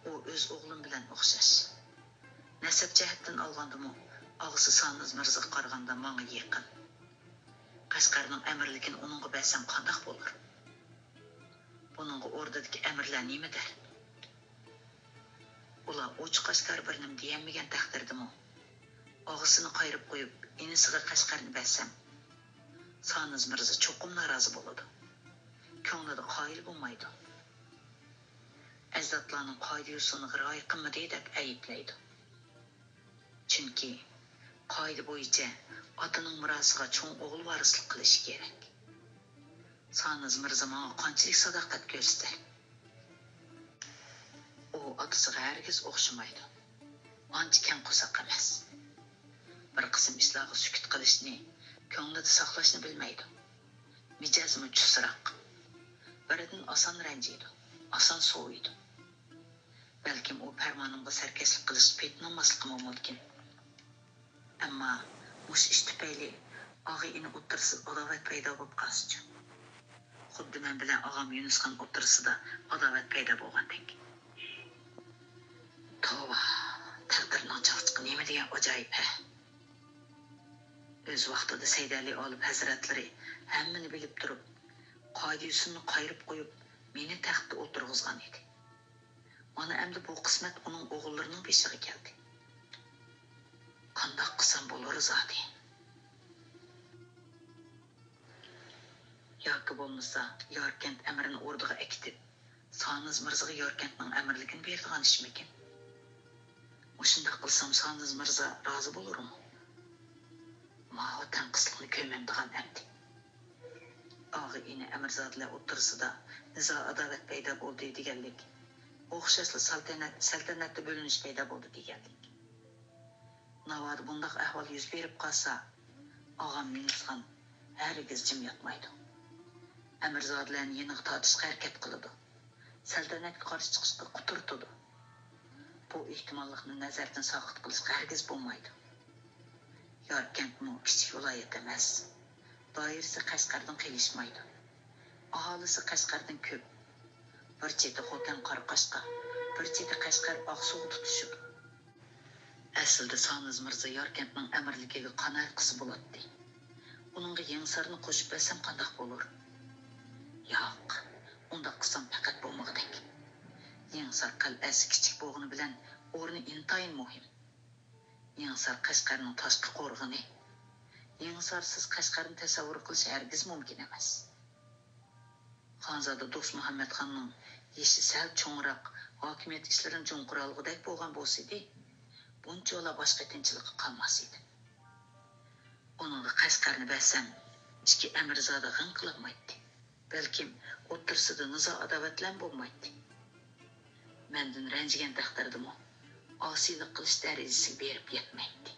ئۇ ئۆز ئوغلۇم بىلەن ئوخشاش. نەسەب جەھەتتىن ئالغاندىمۇ، ئاغىسى سانىز مىرزىغا قارىغاندا ماڭا يېقىن. قەشقەرنىڭ ئەمىرلىكىنى ئۇنىڭغا بەرسەم قانداق بولۇر؟ بۇنىڭغا ئوردىدىكى ئەمىرلەر نېمە دەر؟ ئۇلار ئوچۇق-ئاشكارا بىر نېمە دېيەلمىگەن تەقدىردىمۇ، ئاغىسىنى قايرىپ قويۇپ، ئىنىسىغا قەشقەرنى بەرسەم، سانىز مىرزا چوقۇم نارازى بولىدۇ. كۆڭلىدە قايىل بولمايدۇ. ئەجدادلارنىڭ قائىدە-يوسۇنىغا رىئايە قىلمىدى دەپ ئەيىبلەيدۇ. چۈنكى قائىدە بويىچە ئاتىنىڭ مىراسىغا چوڭ ئوغۇل ۋارىسلىق قىلىشى كېرەك. سانىز مىرزا ماڭا قانچىلىك ساداقەت كۆرسىتەر؟ ئۇ ئاتىسىغا ھەرگىز ئوخشىمايدۇ. ئانچە كەڭ قورساق ئەمەس. بىر قىسىم ئىشلارغا سۈكۈت قىلىشنى، كۆڭلىدە ساقلاشنى بىلمەيدۇ. مىجەزىمۇ چۇسراق. بىرىدىن ئاسان رەنجىيدۇ، ئاسان سوۋۇيدۇ. بەلكىم ئۇ پەرمانىمغا سەركەشلىك قىلىشقا پېتىنالماسلىقىمۇ مۇمكىن. ئەمما مۇشۇ ئىش تۈپەيلى ئاغا-ئىنى ئوتتۇرىسىدا ئاداۋەت پەيدا بولۇپ قالسىچۇ؟ خۇددى مەن بىلەن ئاغام يۈنۈسخان ئوتتۇرىسىدا ئاداۋەت پەيدا بولغاندەك. توۋا، تەقدىرنىڭ چاقچىقى نېمە دېگەن ئاجايىپ ھە! ئۆز ۋاقتىدا سەيدەلى ئالىپ ھەزرەتلىرى ھەممىنى بىلىپ تۇرۇپ، قائىدە-يوسۇننى قايرىپ قويۇپ، مېنى تەختتە ئولتۇرغۇزغان ئىدى. مانا ئەمدى بۇ قىسمەت ئۇنىڭ ئوغۇللىرىنىڭ بېشىغا كەلدى. قانداق قىلسام بولۇر زادى؟ ياكى بولمىسا ياركەنت ئەمرىنى ئوردىغا ئەكېتىپ، سانىز مىرزىغا ياركەنتنىڭ ئەمىرلىكىنى بېرىدىغان ئىشمىكىن؟ مۇشۇنداق قىلسام سانىز مىرزا رازى بولۇرمۇ؟ ماۋۇ تەڭقىسلىقنى كۆرمەمدىغان ئەمدى. ئاغا-ئىنى ئەمىرزادىلەر ئوتتۇرىسىدا نىزا-ئاداۋەت پەيدا بولدى دېگەنلىك، ئوخشاشلا سەلتەنەت، سەلتەنەتتە بۆلۈنۈش پەيدا بولدى دېگەنلىك. ناۋادا بۇنداق ئەھۋال يۈز بېرىپ قالسا، ئاغام يۈنۈسخان ھەرگىز جىم ياتمايدۇ. ئەمىرزادىلەرنى يېنىغا تارتىشقا ھەرىكەت قىلىدۇ. سەلتەنەتكە قارشى چىقىشقا قۇترىتىدۇ. بۇ ئېھتىماللىقنى نەزەردىن ساقىت قىلىشقا ھەرگىز بولمايدۇ. ياركەنتمۇ كىچىك ۋىلايەت ئەمەس. دائىرىسى قەشقەردىن قېلىشمايدۇ. ئاھالىسى قەشقەردىن كۆپ. بىر چېتى خوتەن قاراقاشقا، بىر چېتى قەشقەر ئاقسۇغا تۇتىشىدۇ. ئەسلىدە سانىز مىرزا ياركەنتنىڭ ئەمىرلىكىگە قان ھالقىسى بولاتتى. ئۇنىڭغا يېڭىسارنى قوشۇپ بەرسەم قانداق بولۇر؟ ياق، ئۇنداق قىلسام پەقەت بولمىغۇدەك. يېڭىسار قەلئەسى كىچىك بولغىنى بىلەن ئورنى ئىنتايىن مۇھىم. يېڭىسار قەشقەرنىڭ تاشقى قورغىنى. يېڭىسارسىز قەشقەرنى تەسەۋۋۇر قىلىش ھەرگىز مۇمكىن ئەمەس. خانزادە دوستمۇھەممەتخاننىڭ يېشى سەل چوڭراق، ھاكىمىيەت ئىشلىرىنى جۇڭقۇرالىغۇدەك بولغان بولسىدى، بۇنچىۋالا باش قېتىنچىلىققا قالماس ئىدى. ئۇنىڭغا قەشقەرنى بەرسەم، ئىككى ئەمىرزادە غىڭ قىلالمايتتى. بەلكىم ئوتتۇرىسىدا نىزا-ئاداۋەتلەرمۇ بولمايتتى. مەندىن رەنجىگەن تەقدىردىمۇ، ئاسىيلىق قىلىش دەرىجىسىگە بېرىپ يەتمەيتتى.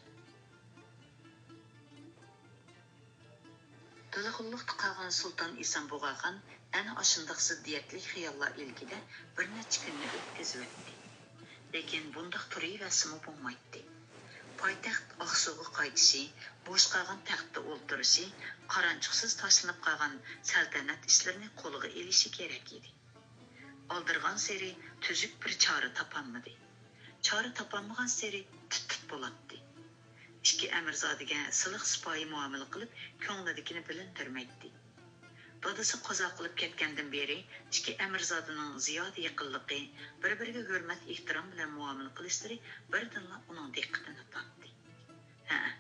دىلغۇللۇقتا قالغان سۇلتان ئېسەن بۇغاخان ئەنە ئاشۇنداق زىددىيەتلىك خىياللار ئىلكىدە بىر نەچچە كۈننى ئۆتكۈزۈۋەتتى. لېكىن بۇنداق تۇرۇۋەرسىمۇ بولمايتتى. پايتەخت ئاقسۇغا قايتىشى، بوش قالغان تەختتە ئولتۇرۇشى، قارانچۇقسىز تاشلىنىپ قالغان سەلتەنەت ئىشلىرىنى قولىغا ئېلىشى كېرەك ئىدى. ئالدىرىغانسېرى تۈزۈك بىر چارە تاپالمىدى. چارە تاپالمىغانسېرى تىت-تىت بولاتتى. ئىككى ئەمىرزادىگە سىلىق-سىپايى مۇئامىلە قىلىپ، كۆڭلىدىكىنى بىلىندۈرمەيتتى. دادىسى قازا قىلىپ كەتكەندىن بېرى ئىككى ئەمىرزادىنىڭ زىيادە يېقىنلىقى، بىر-بىرىگە ھۆرمەت-ئېھتىرام بىلەن مۇئامىلە قىلىشلىرى بىردىنلا ئۇنىڭ دىققىتىنى تارتتى. ھەئە،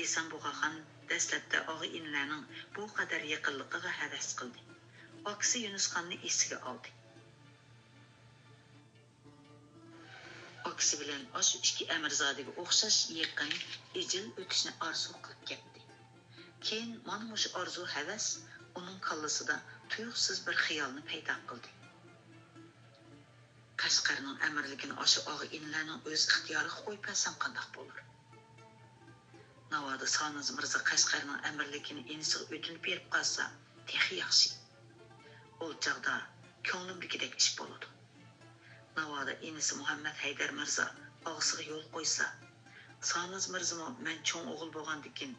ئېسەن بۇغاخان دەسلەپتە ئاغا-ئىنىلەرنىڭ بۇ قەدەر يېقىنلىقىغا ھەۋەس قىلدى. ئاكىسى يۈنۈسخاننى ئېسىگە ئالدى. ئاكىسى بىلەن ئاشۇ ئىككى ئەمىرزادىگە ئوخشاش يېقىن، ئىجىل ئۆتۈشنى ئارزۇ قىلىپ كەتتى. كېيىن مانا مۇشۇ ئارزۇ-ھەۋەس ئۇنىڭ كاللىسىدا تۇيۇقسىز بىر خىيالنى پەيدا قىلدى. قەشقەرنىڭ ئەمىرلىكىنى ئاشۇ ئاغا-ئىنىلەرنىڭ ئۆز ئىختىيارىغا قويۇپ بەرسەم قانداق بولۇر؟ ناۋادا سانىز مىرزا قەشقەرنىڭ ئەمىرلىكىنى ئىنىسىغا ئۆتۈنۈپ بېرىپ قالسا، تېخى ياخشى. ئۇ چاغدا كۆڭلۈمدىكىدەك ئىش بولىدۇ. ناۋادا ئىنىسى مۇھەممەد ھەيدەر مىرزا ئاغىسىغا يول قويسا، سانىز مىرزىمۇ مەن چوڭ ئوغۇل بولغاندىكىن،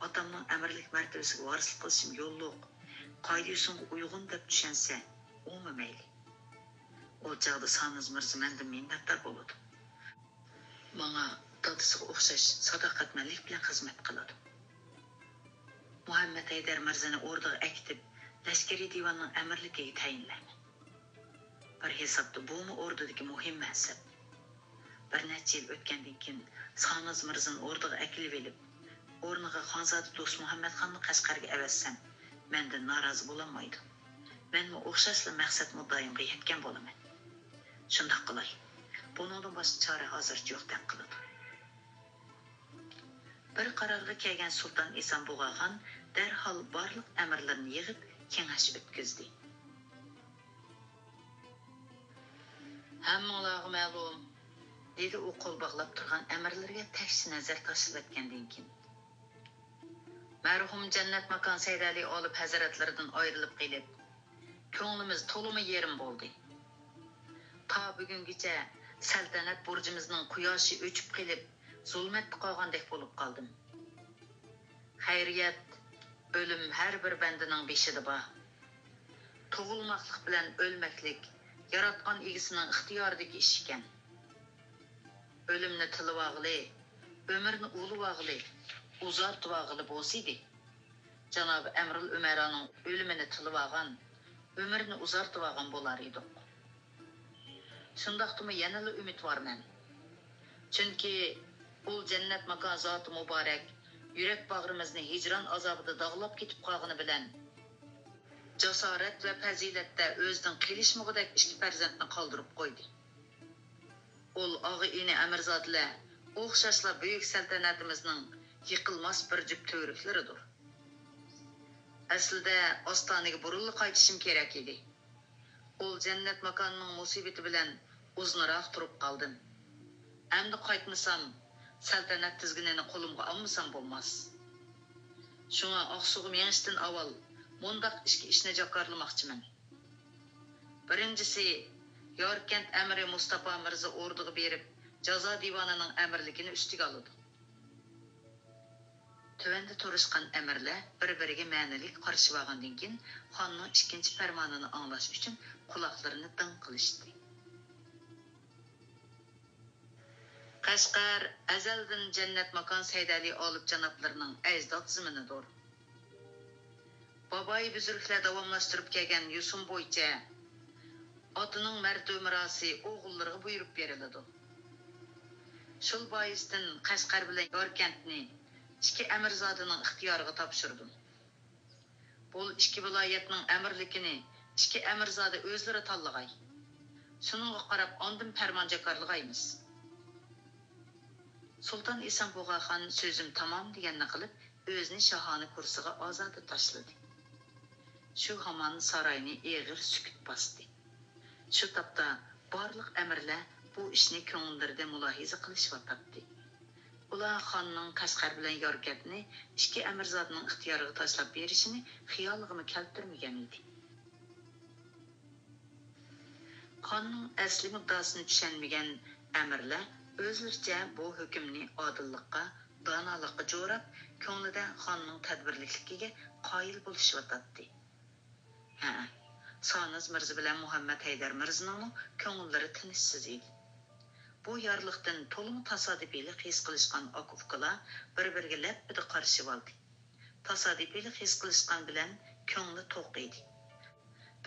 ئاتامنىڭ ئەمىرلىك مەرتىۋىسىگە ۋارىسلىق قىلىشىم يوللۇق، قائىدە-يوسۇنغا ئۇيغۇن دەپ چۈشەنسە، ئۇمۇ مەيلى. ئۇ چاغدا سانىز مىرزا مەندىن مىننەتدار بولىدۇ. ماڭا دادىسىغا ئوخشاش ساداقەتمەنلىك بىلەن خىزمەت قىلىدۇ. مۇھەممەد ھەيدەر مىرزىنى ئوردىغا ئەكېتىپ، لەشكىرىي دىۋاننىڭ ئەمىرلىكىگە تەيىنلەيمەن. بىر ھېسابتا بۇمۇ ئوردىدىكى مۇھىم مەنسىپ. بىر نەچچە يىل ئۆتكەندىن كېيىن، سانىز مىرزىنى ئوردىغا ئەكېلىۋېلىپ، ئورنىغا خانزادە دوستمۇھەممەتخاننى قەشقەرگە ئەۋەتسەم، مەندىن نارازى بولالمايدۇ. مەنمۇ ئوخشاشلا مەقسەت مۇددىئايىمغا يەتكەن بولىمەن. شۇنداق قىلاي. بۇنىڭدىن باشقا چارە ھازىرچە يوقتەك قىلىدۇ. بىر قارارغا كەلگەن سۇلتان ئېسەن بۇغاخان دەرھال بارلىق ئەمىرلىرىنى يىغىپ، كېڭەش ئۆتكۈزدى. ھەممىڭلارغا مەلۇم، دېدى ئۇ قول باغلاپ تۇرغان ئەمىرلىرىگە تەكشى نەزەر تاشلىۋەتكەندىن كېيىن. مەرھۇم جەننەت ماكان سەيدەلى ئالىپ ھەزرەتلىرىدىن ئايرىلىپ قېلىپ، كۆڭلىمىز تولىمۇ يېرىم بولدى. تا بۈگۈنگىچە سەلتەنەت بۇرجىمىزنىڭ قۇياشى ئۆچۈپ قېلىپ، زۇلمەتتە قالغاندەك بولۇپ قالدىم. خەيرىيەت، ئۆلۈم ھەر بىر بەندىنىڭ بېشىدا بار. تۇغۇلماقلىق بىلەن ئۆلمەكلىك ياراتقان ئىگىسىنىڭ ئىختىيارىدىكى ئىش ئىكەن. ئۆلۈمنى تىلىۋالغىلى، ئۆمۈرنى ئۇلىۋالغىلى، ئۇزارتىۋالغىلى بولسىدى، جانابى ئەمىرۇل ئۈمەرانىڭ ئۆلۈمىنى تىلىۋالغان، ئۆمرىنى ئۇزارتىۋالغان بولار ئىدۇق. شۇنداقتىمۇ يەنىلا ئۈمىدۋارمەن. چۈنكى ئۇل جەننەت ماكان زاتى مۇبارەك، يۈرەك باغرىمىزنى ھىجران ئازابىدا داغلاپ كېتىپ قالغىنى بىلەن، جاسارەت ۋە پەزىلەتتە ئۆزىدىن قېلىشمىغۇدەك ئىككى پەرزەنتنى قالدۇرۇپ قويدى. ئۇل ئاغا-ئىنى ئەمىرزادىلەر ئوخشاشلا بۈيۈك سەلتەنەتىمىزنىڭ يىقىلماس بىر جۈپ تۈۋرۈكلىرىدۇر. ئەسلىدە ئاستانىگە بۇرۇنلا قايتىشىم كېرەك ئىدى. ئۇل جەننەت ماكاننىڭ مۇسىبىتى بىلەن ئۇزۇنراق تۇرۇپ قالدىم. ئەمدى قايتمىسام، سەلتەنەت تىزگىنىنى قولۇمغا ئالمىسام بولماس. شۇڭا ئاقسۇغا مېڭىشتىن ئاۋۋال مۇنداق ئىككى ئىشنى جاكارلىماقچىمەن. بىرىنچىسى، ياركەنت ئەمىرى مۇستاپا مىرزا ئوردىغا بېرىپ، جازا دىۋانىنىڭ ئەمىرلىكىنى ئۈستىگە ئالىدۇ. تۆۋەندە تۇرۇشقان ئەمىرلەر بىر-بىرىگە مەنىلىك قارىشىۋالغاندىن كېيىن، خاننىڭ ئىككىنچى پەرمانىنى ئاڭلاش ئۈچۈن قۇلاقلىرىنى دىڭ قىلىشتى. قەشقەر ئەزەلدىن جەننەت ماكان سەيدەلى ئالىپ جانابلىرىنىڭ ئەجداد زېمىنىدۇر. بابايى بۈزرۈكلەر داۋاملاشتۇرۇپ كەلگەن يوسۇن بويىچە ئاتىنىڭ مەرتىۋە مىراسى ئوغۇللىرىغا بۇيرۇپ بېرىلىدۇ. شۇ بايىستىن قەشقەر بىلەن ياركەنتنى ئىككى ئەمىرزادىنىڭ ئىختىيارىغا تاپشۇردۇم. بۇ ئىككى ۋىلايەتنىڭ ئەمىرلىكىنى ئىككى ئەمىرزادە ئۆزلىرى تاللىغاي. شۇنىڭغا قاراپ ئاندىن پەرمان جاكارلىغايمىز. سۇلتان ئېسەن بۇغاخان سۆزۈم تامام دېگەننى قىلىپ، ئۆزىنى شاھانە كۇرسىغا ئازادە تاشلىدى. شۇ ھامان ساراينى ئېغىر سۈكۈت باستى. شۇ تاپتا بارلىق ئەمىرلەر بۇ ئىشنى كۆڭۈللىرىدە مۇلاھىزە قىلىشىۋاتاتتى. ئۇلار خاننىڭ قەشقەر بىلەن ياركەنتنى ئىككى ئەمىرزادىنىڭ ئىختىيارىغا تاشلاپ بېرىشىنى خىيالىغىمۇ كەلتۈرمىگەن ئىدى. خاننىڭ ئەسلى مۇددىئاسىنى چۈشەنمىگەن ئەمىرلەر ئۆزلىرىچە بۇ ھۆكۈمنى ئادىللىققا، دانالىققا جوراپ، كۆڭلىدە خاننىڭ تەدبىرلىكلىكىگە قايىل بولۇشۇۋاتاتتى. ھە، سانىز مىرزا بىلەن مۇھەممەد ھەيدەر مىرزىنىڭمۇ كۆڭۈللىرى تىنچسىز ئىدى. بۇ يارلىقتىن تولىمۇ تاسادىپىيلىق ھېس قىلىشقان ئاكا-ئۇكىلار بىر-بىرىگە لەپپىدە قارىشىۋالدى. تاسادىپىيلىق ھېس قىلىشقان بىلەن كۆڭلى توق ئىدى.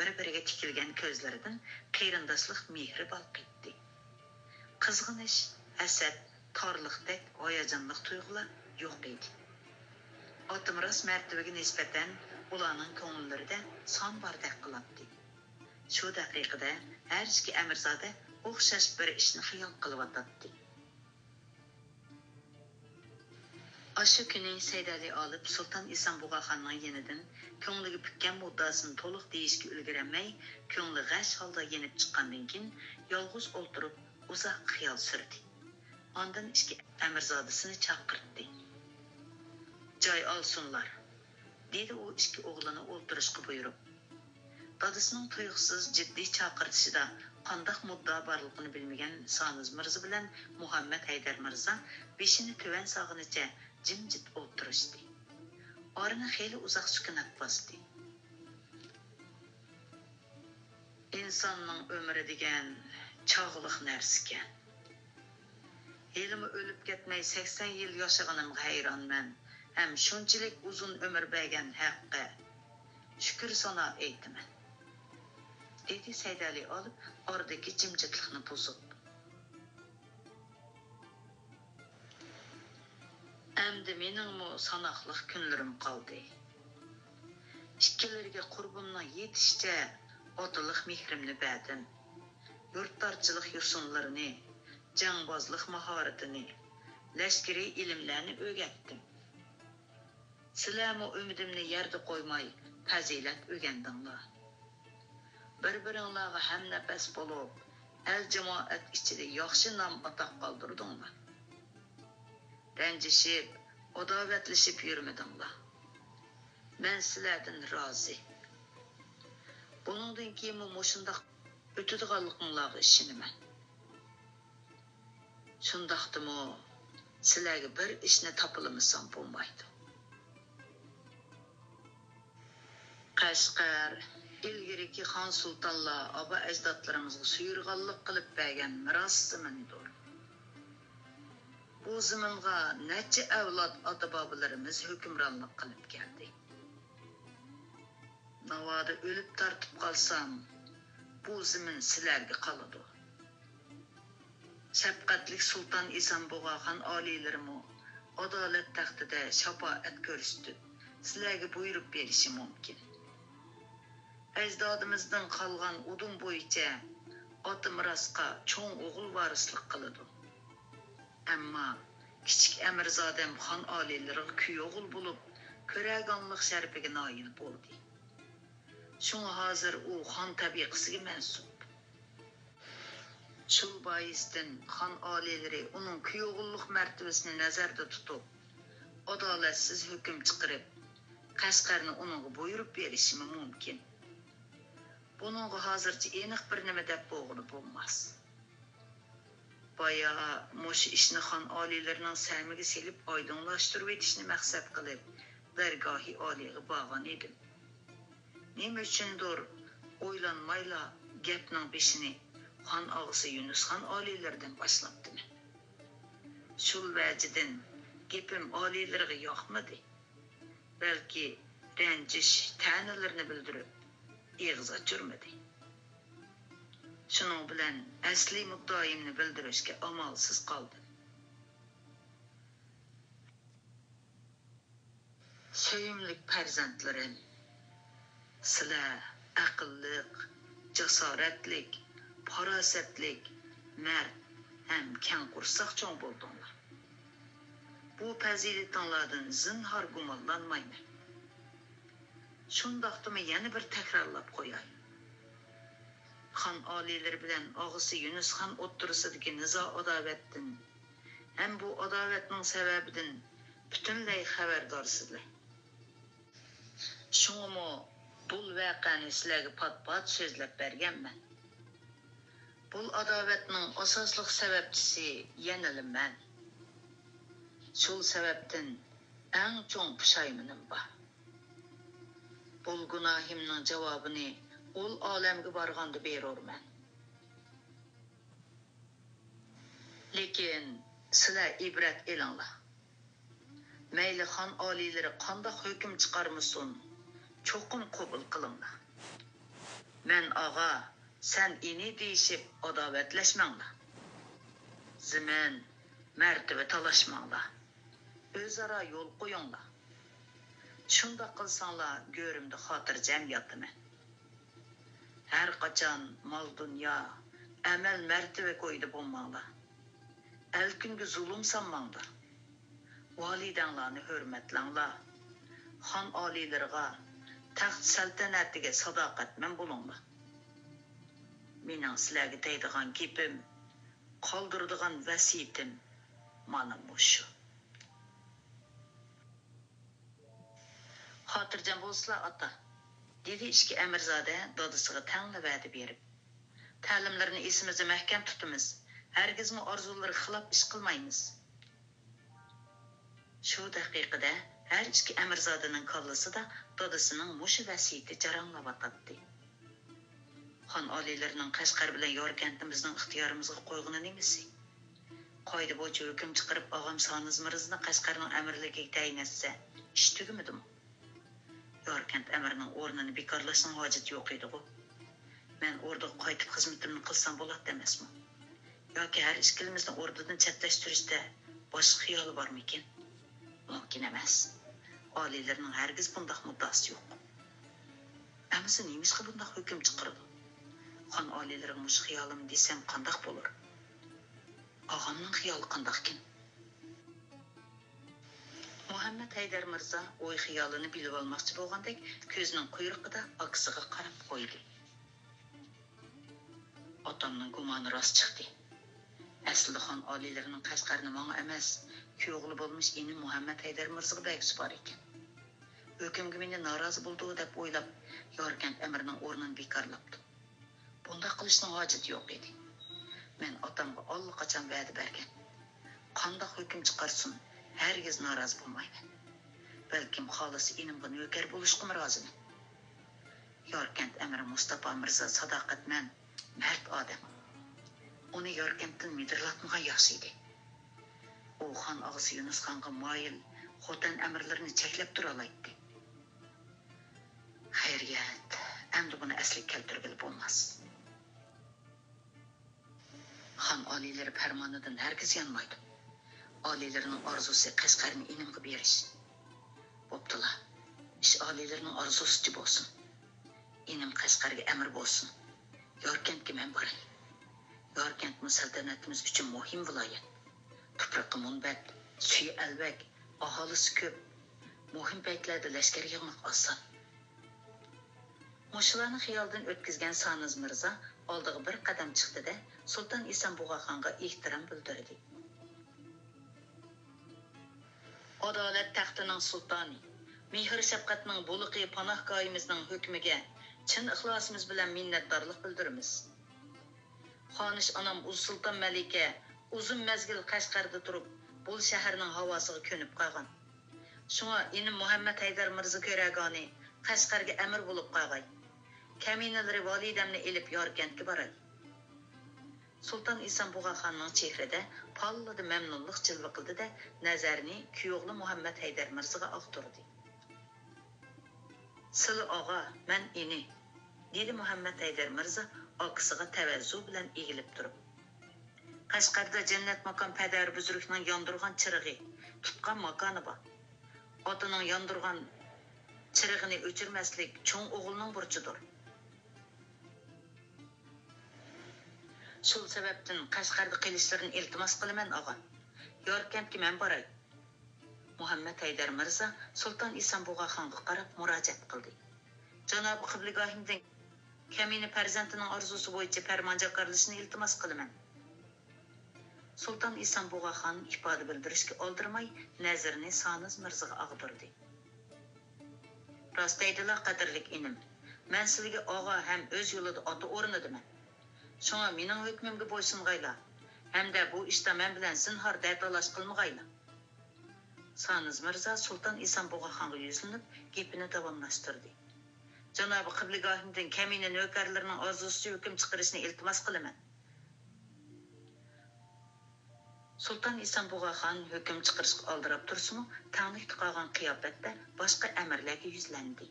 بىر-بىرىگە تىكىلگەن كۆزلىرىدىن قېرىنداشلىق مېھرى بالقىيتتى. قىزغىنىش، ھەسەت، تارلىقتەك ھاياجانلىق تۇيغۇلار يوق ئىدى. ئاتىمىراس مەرتىۋىگە نىسبەتەن ئۇلارنىڭ كۆڭۈللىرىدە سان باردەك قىلاتتى. شۇ دەقىقىدە ھەر ئىككى ئەمىرزادە ئوخشاش بىر ئىشنى خىيال قىلىۋاتاتتى. ئاشۇ كۈنى سەيدەلى ئالىپ سۇلتان ئېسەن بۇغاخاننىڭ يېنىدىن كۆڭلىگە پۈككەن مۇددىئاسىنى تولۇق دېيىشكە ئۈلگۈرەلمەي، كۆڭلى غەش ھالدا يېنىپ چىققاندىن كېيىن، يالغۇز ئولتۇرۇپ ئۇزاق خىيال سۈردى. ئاندىن ئىككى ئەمىرزادىسىنى چاقىرتتى. جاي ئالسۇنلار، دېدى ئۇ ئىككى ئوغلىنى ئولتۇرۇشقا بۇيرۇپ. دادىسىنىڭ تۇيۇقسىز جىددىي چاقىرتىشىدا قانداق مۇددىئا بارلىقىنى بىلمىگەن سانىز مىرزا بىلەن مۇھەممەد ھەيدەر مىرزا بېشىنى تۆۋەن سالغىنىچە جىمجىت ئولتۇرۇشتى. ئارىنى خېلى ئۇزاق سۈكۈنات باستى. ئىنساننىڭ ئۆمرى دېگەن چاغلىق نەرسىكەن. ھېلىمۇ ئۆلۈپ كەتمەي سەكسەن يىل ياشىغىنىمغا ھەيرانمەن ھەم شۇنچىلىك ئۇزۇن ئۆمۈر بەرگەن ھەققە شۈكۈر سانا ئېيتىمەن، دېدى سەيدەلى ئالىپ ئارىدىكى جىمجىتلىقنى بۇزۇپ. ئەمدى مېنىڭمۇ ساناقلىق كۈنلىرىم قالدى. ئىككىلىرىگە قۇربۇمنىڭ يېتىشىچە ئاتىلىق مېھرىمنى بەردىم. يۇرتدارچىلىق يوسۇنلىرىنى، جەڭبازلىق ماھارىتىنى، لەشكىرىي ئىلىملەرنى ئۆگەتتىم. سىلەرمۇ ئۈمىدىمنى يەردە قويماي پەزىلەت ئۆگەندىڭلار. بىر-بىرىڭلارغا ھەمنەپەس بولۇپ، ئەل-جامائەت ئىچىدە ياخشى نام-ئاتاق قالدۇردۇڭلار. رەنجىشىپ، ئاداۋەتلىشىپ يۈرمىدىڭلار. مەن سىلەردىن رازى. بۇنىڭدىن كېيىنمۇ مۇشۇنداق ئۆتىدىغانلىقىڭلارغا ئىشىنىمەن. شۇنداقتىمۇ سىلەرگە بىر ئىشنى تاپىلىمىسام بولمايدۇ. قەشقەر ئىلگىرىكى خان سۇلتانلار ئابا ئەجدادلىرىمىزغا سۇيۇرغاللىق قىلىپ بەرگەن مىراس زېمىندۇر. بۇ زېمىنغا نەچچە ئەۋلاد ئاتا-بابىلىرىمىز ھۆكۈمرانلىق قىلىپ كەلدى. ناۋادا ئۆلۈپ تارتىپ قالسام، بۇ زېمىن سىلەرگە قالىدۇ. شەپقەتلىك سۇلتان ئېسەن بۇغاخان ئالىيلىرىمۇ ئادالەت تەختىدە شاپائەت كۆرسىتىپ، سىلەرگە بۇيرۇپ بېرىشى مۇمكىن. ئەجدادىمىزدىن قالغان ئۇدۇم بويىچە ئاتا مىراسقا چوڭ ئوغۇل ۋارىسلىق قىلىدۇ. ئەمما كىچىك ئەمىرزادەم خان ئالىيلىرىغا كۈيئوغۇل بولۇپ، كۆرەرگانلىق شەرىپىگە نايىل بولدى. شۇڭا ھازىر ئۇ خان تەبىقىسىگە مەنسۇپ. شۇ بايىستىن خان ئالىيلىرى ئۇنىڭ كۈيئوغۇللۇق مەرتىۋىسىنى نەزەردە تۇتۇپ، ئادالەتسىز ھۆكۈم چىقىرىپ، قەشقەرنى ئۇنىڭغا بۇيرۇپ بېرىشىمۇ مۇمكىن. بۇنىڭغا ھازىرچە ئېنىق بىر نېمە دەپ بولغىلى بولماس. بايا مۇشۇ ئىشنى خان ئالىيلىرىنىڭ سەمىگە سېلىپ ئايدىڭلاشتۇرۇۋېتىشنى مەقسەت قىلىپ، دەرگاھى ئالىيغا بارغان ئىدىم. نېمە ئۈچۈندۇر ئويلانمايلا گەپنىڭ بېشىنى خان ئاغىسى يۇنۇسخان ئالىيلىرىدىن باشلاپتىمەن. شۇ ۋەجىدىن گېپىم ئالىيلىرىغا ياقمىدى. بەلكى رەنجىش تەنىلىرىنى بىلدۈرۈپ، ئېغىز ئاچۇرمىدى. شۇنىڭ بىلەن ئەسلىي مۇددىئايىمنى بىلدۈرۈشكە ئامالسىز قالدىم. سۆيۈملۈك پەرزەنتلىرىم، سىلەر ئەقىللىق، جاسارەتلىك، پاراسەتلىك، مەرد ھەم كەڭ قورساق چوڭ بولدۇڭلار. بۇ پەزىلىتىڭلاردىن زىنھار گۇمانلانمايمەن. شۇنداقتىمۇ يەنە بىر تەكرارلاپ قوياي. خان ئالىيلىرى بىلەن ئاغىسى يۈنۈسخان ئوتتۇرىسىدىكى نىزا-ئاداۋەتتىن ھەم بۇ ئاداۋەتنىڭ سەۋەبىدىن پۈتۈنلەي خەۋەردارسىلەر. شۇڭىمۇ بۇل ۋەقەنى سىلەرگە پات-پات سۆزلەپ بەرگەنمەن. بۇل ئاداۋەتنىڭ ئاساسلىق سەۋەبچىسى يەنىلا مەن. شۇ سەۋەبتىن ئەڭ چوڭ پۇشايمىنىم بار. بۇل گۇناھىمنىڭ جاۋابىنى ئۇل ئالەمگە بارغاندا بېرۇرمەن. لېكىن سىلەر ئىبرەت ئېلىڭلار. مەيلى خان ئالىيلىرى قانداق ھۆكۈم چىقارمىسۇن، چوقۇم قوبۇل قىلىڭلار. مەن ئاغا، سەن ئىنى دېيىشىپ ئاداۋەتلەشمەڭلار. زېمىن، مەرتىۋە تالاشماڭلار. ئۆزئارا يول قويۇڭلار. شۇنداق قىلساڭلار گۆرۈمدە خاتىرجەم ياتىمەن. ھەر قاچان مال-دۇنيا، ئەمەل-مەرتىۋە كويىدا بولماڭلار. ئەلكۈنگە زۇلۇم سالماڭلار. ۋالىدەڭلارنى ھۆرمەتلەڭلار. خان ئالىيلىرىغا، تەخت سەلتەنەتىگە ساداقەتمەن بولۇڭلار. مېنىڭ سىلەرگە دەيدىغان گېپىم، قالدۇرىدىغان ۋەسىيىتىم مانا مۇشۇ. خاتىرجەم بولسىلا، ئاتا، دېدى ئىككى ئەمىرزادە دادىسىغا تەڭلا ۋەدە بېرىپ. تەلىملىرىنى ئېسىمىزدە مەھكەم تۇتىمىز. ھەرگىزمۇ ئارزۇلىرىغا خىلاپ ئىش قىلمايمىز. شۇ دەقىقىدە ھەر ئىككى ئەمىرزادىنىڭ كاللىسىدا دادىسىنىڭ مۇشۇ ۋەسىيىتى جاراڭلاۋاتاتتى. خان ئالىيلىرىنىڭ قەشقەر بىلەن ياركەنتنى بىزنىڭ ئىختىيارىمىزغا قويغىنى نېمىسى؟ قائىدە بويىچە ھۆكۈم چىقىرىپ، ئاغام سانىز مىرزىنى قەشقەرنىڭ ئەمىرلىكىگە تەيىن ئەتسە، ئىش تۈگىمىدىمۇ؟ ياركەنت ئەمىرىنىڭ ئورنىنى بىكارلاشنىڭ ھاجىتى يوق ئىدىغۇ. مەن ئوردىغا قايتىپ خىزمىتىمنى قىلسام بولاتتى ئەمەسمۇ؟ ياكى ھەر ئىككىلىمىزنى ئوردىدىن چەتلەشتۈرۈشتە باشقا خىيالى بارمىكىن؟ مۇمكىن ئەمەس. ئالىيلىرىنىڭ ھەرگىز بۇنداق مۇددىئاسى يوق. ئەمىسە نېمىشقا بۇنداق ھۆكۈم چىقىرىدۇ؟ خان ئالىيلىرىغا مۇشۇ خىيالىمنى دېسەم قانداق بولۇر؟ ئاغامنىڭ خىيالى قانداقكىن؟ مۇھەممەد ھەيدەر مىرزا ئوي-خىيالىنى بىلىۋالماقچى بولغاندەك كۆزىنىڭ قۇيرۇقىدا ئاكىسىغا قاراپ قويدى. ئاتامنىڭ گۇمانى راست چىقتى. ئەسلىدە خان ئالىيلىرىنىڭ قەشقەرنى ماڭا ئەمەس، كۈيئوغلى بولمىش ئىنىم مۇھەممەد ھەيدەر مىرزىغا بەرگۈسى بار ئىكەن. ھۆكۈمگە مېنى نارازى بولىدۇ دەپ ئويلاپ، ياركەنت ئەمىرىنىڭ ئورنىنى بىكارلاپتۇ. بۇنداق قىلىشنىڭ ھاجىتى يوق ئىدى. مەن ئاتامغا ئاللىقاچان ۋەدە بەرگەن. قانداق ھۆكۈم چىقارسۇن، ھەرگىز نارازى بولمايمەن. بەلكىم خالىسا ئىنىمغا نۆكەر بولۇشقىمۇ رازىمەن. ياركەنت ئەمىرى مۇستاپا مىرزا ساداقەتمەن، مەرد ئادەم. ئۇنى ياركەنتتىن مىدىرلاتمىغان ياخشى ئىدى. ئۇ خان ئاغىسى يۇنۇسخانغا مايىل خوتەن ئەمىرلىرىنى چەكلەپ تۇرالايتتى. خەيرىيەت، ئەمدى بۇنى ئەسلىگە كەلتۈرگىلى بولماس. خان ئالىيلىرى پەرمانىدىن ھەرگىز يانمايدۇ. ئالىيلىرىنىڭ ئارزۇسى قەشقەرنى ئىنىمغا بېرىش. بوپتۇلا، ئىش ئالىيلىرىنىڭ ئارزۇسىچە بولسۇن. ئىنىم قەشقەرگە ئەمىر بولسۇن. ياركەنتكە مەن باراي. ياركەنتمۇ سەلتەنىتىمىز ئۈچۈن مۇھىم ۋىلايەت. تۇپرىقى مۇنبەت، سۈيى ئەلۋەك، ئاھالىسى كۆپ. مۇھىم پەيتلەردە لەشكەر يىغماق ئاسان. مۇشۇلارنى خىيالىدىن ئۆتكۈزگەن سانىز مىرزا ئالدىغا بىر قەدەم چىقتى-دە، سۇلتان ئىسان بۇغاخانغا ئېھتىرام بىلدۈردى. ئادالەت تەختىنىڭ سۇلتانى، مېھىر-شەپقەتنىڭ بۇلىقى پاناھگاھىمىزنىڭ ھۆكمىگە چىن ئىخلاسىمىز بىلەن مىننەتدارلىق بىلدۈرىمىز. خانىش ئانام ئۇزسۇلتان مەلىكە ئۇزۇن مەزگىل قەشقەردە تۇرۇپ، بۇ شەھەرنىڭ ھاۋاسىغا كۆنۈپ قالغان. شۇڭا ئىنىم مۇھەممەد ھەيدەر مىرزا كۆرەگانى قەشقەرگە ئەمىر بولۇپ قالغاي. كەمىنىلىرى ۋالىدەمنى ئېلىپ ياركەنتكە باراي. سۇلتان ئىسان بۇغاخاننىڭ چېھرىدە پاللىدە مەمنۇنلۇق جىلۋە قىلدى-دە، نەزەرىنى كۈيئوغلى مۇھەممەد ھەيدەر مىرزىغا ئاغدۇردى. سىلى ئاغا، مەن ئىنى، دېدى مۇھەممەت ھەيدەر مىرزا ئاكىسىغا تەۋەززۇ بىلەن ئېگىلىپ تۇرۇپ. قەشقەردە جەننەت ماكان پەدەرى بۈزرۈكنىڭ ياندۇرغان چىرىغى، تۇتقان ماكانى بار. ئاتىنىڭ ياندۇرغان چىرىغىنى ئۆچۈرمەسلىك چوڭ ئوغۇلنىڭ بۇرچىدۇر. شۇ سەۋەبتىن قەشقەردە قېلىشلىرىنى ئىلتىماس قىلىمەن، ئاغا. ياركەنتكە مەن باراي. مۇھەممەت ھەيدەر مىرزا سۇلتان ئىسان بۇغاخانغا قاراپ مۇراجىئەت قىلدى. جانابى قىبلىگاھىمدىن كەمىنە پەرزەنتىنىڭ ئارزۇسى بويىچە پەرمان جاكارلىشىنى ئىلتىماس قىلىمەن. سۇلتان ئىسان بۇغاخان ئىپادە بىلدۈرۈشكە ئالدىرىماي نەزىرىنى سانىز مىرزىغا ئاغدۇردى. راست دەيدىلا، قەدىرلىك ئىنىم، مەن سىلىگە ئاغا ھەم ئۆز يولىدا ئاتا ئورنىدىمەن. شۇڭا مېنىڭ ھۆكمۈمگە بويسۇنغايلا، ھەمدە بۇ ئىشتا مەن بىلەن زىنھار دەتالاش قىلمىغايلا. سانىز مىرزا سۇلتان ئىسان بۇغاخانغا يۈزلىنىپ گېپىنى داۋاملاشتۇردى. جانابى قىبلىگاھىمدىن كەمىنە نۆكەرلىرىنىڭ ئارزۇسىچە ھۆكۈم چىقىرىشنى ئىلتىماس قىلىمەن. سۇلتان ئىسان بۇغاخان ھۆكۈم چىقىرىشقا ئالدىراپ تۇرسىمۇ، تەڭلىكتە قالغان قىياپەتتە باشقا ئەمىرلەرگە يۈزلەندى.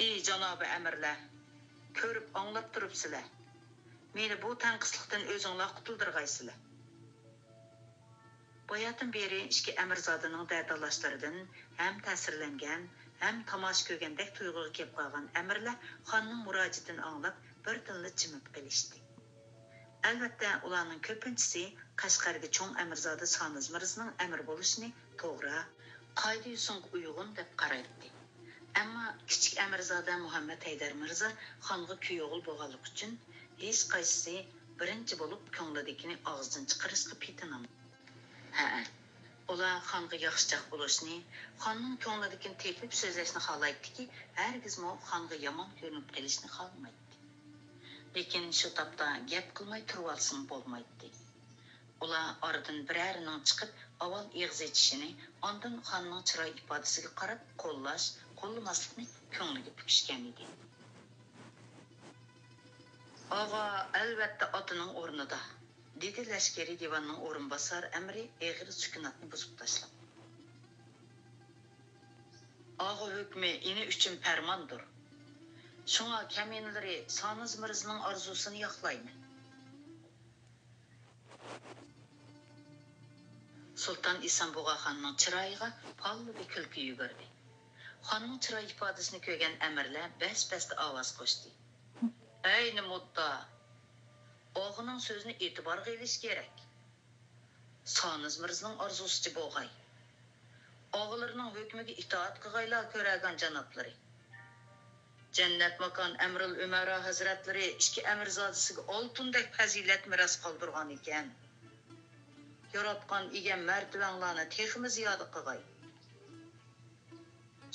ئى جانابى ئەمىرلەر، كۆرۈپ ئاڭلاپ تۇرۇپسىلەر. مېنى بۇ تەڭقىسلىقتىن ئۆزۈڭلار قۇتۇلدۇرغايسىلەر. باياتىن بېرى ئىككى ئەمىرزادىنىڭ دەتالاشلىرىدىن ھەم تەسىرلەنگەن، ھەم تاماشا كۆرگەندەك تۇيغۇغا كېلىپ قالغان ئەمىرلەر خاننىڭ مۇراجىئىتىنى ئاڭلاپ، بىردىنلا جىمىپ قېلىشتى. ئەلۋەتتە، ئۇلارنىڭ كۆپىنچىسى قەشقەرگە چوڭ ئەمىرزادە سانىز مىرزىنىڭ ئەمىر بولۇشىنى توغرا، قائىدە-يوسۇنغا ئۇيغۇن دەپ قارايتتى. ئەمما كىچىك ئەمىرزادە مۇھەممەت ھەيدەر مىرزا خانغا كۈيئوغۇل بولغانلىقى ئۈچۈن، ھېچقايسىسى بىرىنچى بولۇپ كۆڭلىدىكىنى ئاغزىدىن چىقىرىشقا پېتىنالمىدى. ھەئە، ئۇلار خانغا ياخشىچاق بولۇشنى، خاننىڭ كۆڭلىدىكىنى تېپىپ سۆزلەشنى خالايتتىكى، ھەرگىزمۇ خانغا يامان كۆرۈنۈپ قېلىشنى خالىمايتتى. لېكىن شۇ تاپتا گەپ قىلماي تۇرۇۋالسىمۇ بولمايتتى. ئۇلار ئارىدىن بىرەرىنىڭ چىقىپ، ئاۋۋال ئېغىز ئېچىشىنى، ئاندىن خاننىڭ چىراي ئىپادىسىگە قاراپ قوللاش، قوللىماسلىقنى كۆڭلىگە پۈكۈشكەن ئىدى. ئاغا ئەلۋەتتە ئاتىنىڭ ئورنىدا، دېدى لەشكىرىي دىۋاننىڭ ئورۇنباسار ئەمىرى ئېغىر سۈكۈناتنى بۇزۇپ تاشلاپ. ئاغا ھۆكمى ئىنى ئۈچۈن پەرماندۇر. شۇڭا كەمىنىلىرى سانىز مىرزىنىڭ ئارزۇسىنى ياقلايمەن. سۇلتان ئىسان بۇغاخاننىڭ چىرايىغا پاللىدە كۈلكە يۈگۈردى. خاننىڭ چىراي ئىپادىسىنى كۆرگەن ئەمىرلەر بەس-بەستە ئاۋاز قوشتى. ئەينى مۇددا، ئاغىنىڭ سۆزىنى ئېتىبارغا ئېلىش كېرەك. سانىز مىرزىنىڭ ئارزۇسىچە بولغاي. ئاغىلىرىنىڭ ھۆكمىگە ئىتائەت قىلغايلا، كۆرەرگان جانابلىرى. جەننەت ماكان ئەمرۇل ئۈمەرا ھەزرەتلىرى ئىككى ئەمىرزادىسىگە ئالتۇندەك پەزىلەت مىراس قالدۇرغان ئىكەن. ياراتقان ئىگەم مەرتىۋەڭلارنى تېخىمۇ زىيادە قىلغاي.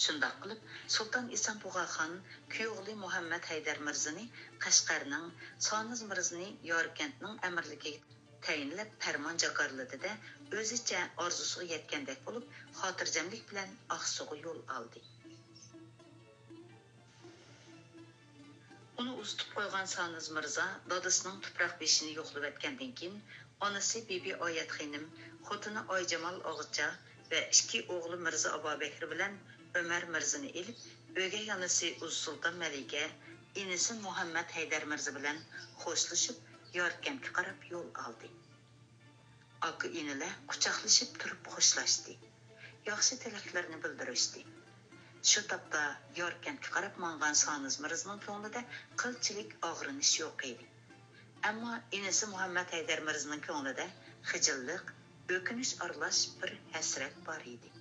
شۇنداق قىلىپ، سۇلتان ئىسان بۇغاخان كۈيئوغلى مۇھەممەت ھەيدەر مىرزىنى قەشقەرنىڭ، سانىز مىرزىنى ياركەنتنىڭ ئەمىرلىكىگە تەيىنلەپ پەرمان جاكارلىدى-دە، ئۆزىچە ئارزۇسىغا يەتكەندەك بولۇپ، خاتىرجەملىك بىلەن ئاقسۇغا يول ئالدى. ئۇنى ئۇزىتىپ قويغان سانىز مىرزا دادىسىنىڭ تۇپراق بېشىنى يوقلىۋەتكەندىن كېيىن، ئانىسى بىبى ئايەت خېنىم، خوتۇنى ئايجامال ئاغىچا ۋە ئىككى ئوغلى مىرزا ئابابەكرى بىلەن ئۆمەر مىرزىنى ئېلىپ، ئۆگەي ئانىسى ئۇزسۇلتان مەلىكە، ئىنىسى مۇھەممەت ھەيدەر مىرزا بىلەن خوشلىشىپ، ياركەنتكە قاراپ يول ئالدى. ئاكا-ئىنىلەر قۇچاقلىشىپ تۇرۇپ خوشلاشتى. ياخشى تىلەكلىرىنى بىلدۈرۈشتى. شۇ تاپتا ياركەنتكە قاراپ ماڭغان سانىز مىرزىنىڭ كۆڭلىدە قىلچىلىك ئاغرىنىش يوق ئىدى. ئەمما ئىنىسى مۇھەممەت ھەيدەر مىرزىنىڭ كۆڭلىدە خىجىللىق، ئۆكۈنۈش ئارىلاش بىر ھەسرەت بار ئىدى.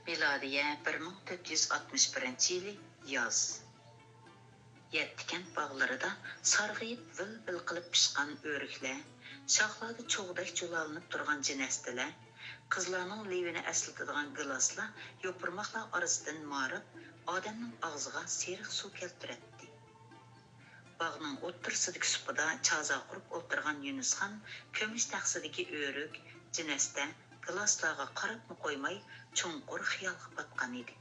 مىلادىيە بىر مىڭ تۆت يۈز ئاتمىش بىرىنچى يىلى ياز. يەتتە كەنت باغلىرىدا سارغىيىپ ۋىل-ۋىل قىلىپ پىشقان ئۆرۈكلەر، شاخلاردا چوغدەك جۇلالىنىپ تۇرغان جىنەستىلەر، قىزلارنىڭ لېۋىنى ئەسلىتىدىغان گىلاسلار يوپۇرماقلار ئارىسىدىن مارىپ، ئادەمنىڭ ئاغزىغا سېرىق سۇ كەلتۈرەتتى. باغنىڭ ئوتتۇرىسىدىكى سۇپىدا چازا قۇرۇپ ئولتۇرغان يۈنۈسخان كۈمۈش تەخسىدىكى ئۆرۈك، جىنەستە، گىلاسلارغا قاراپمۇ قويماي، چوڭقۇر خىيالغا پاتقان ئىدى.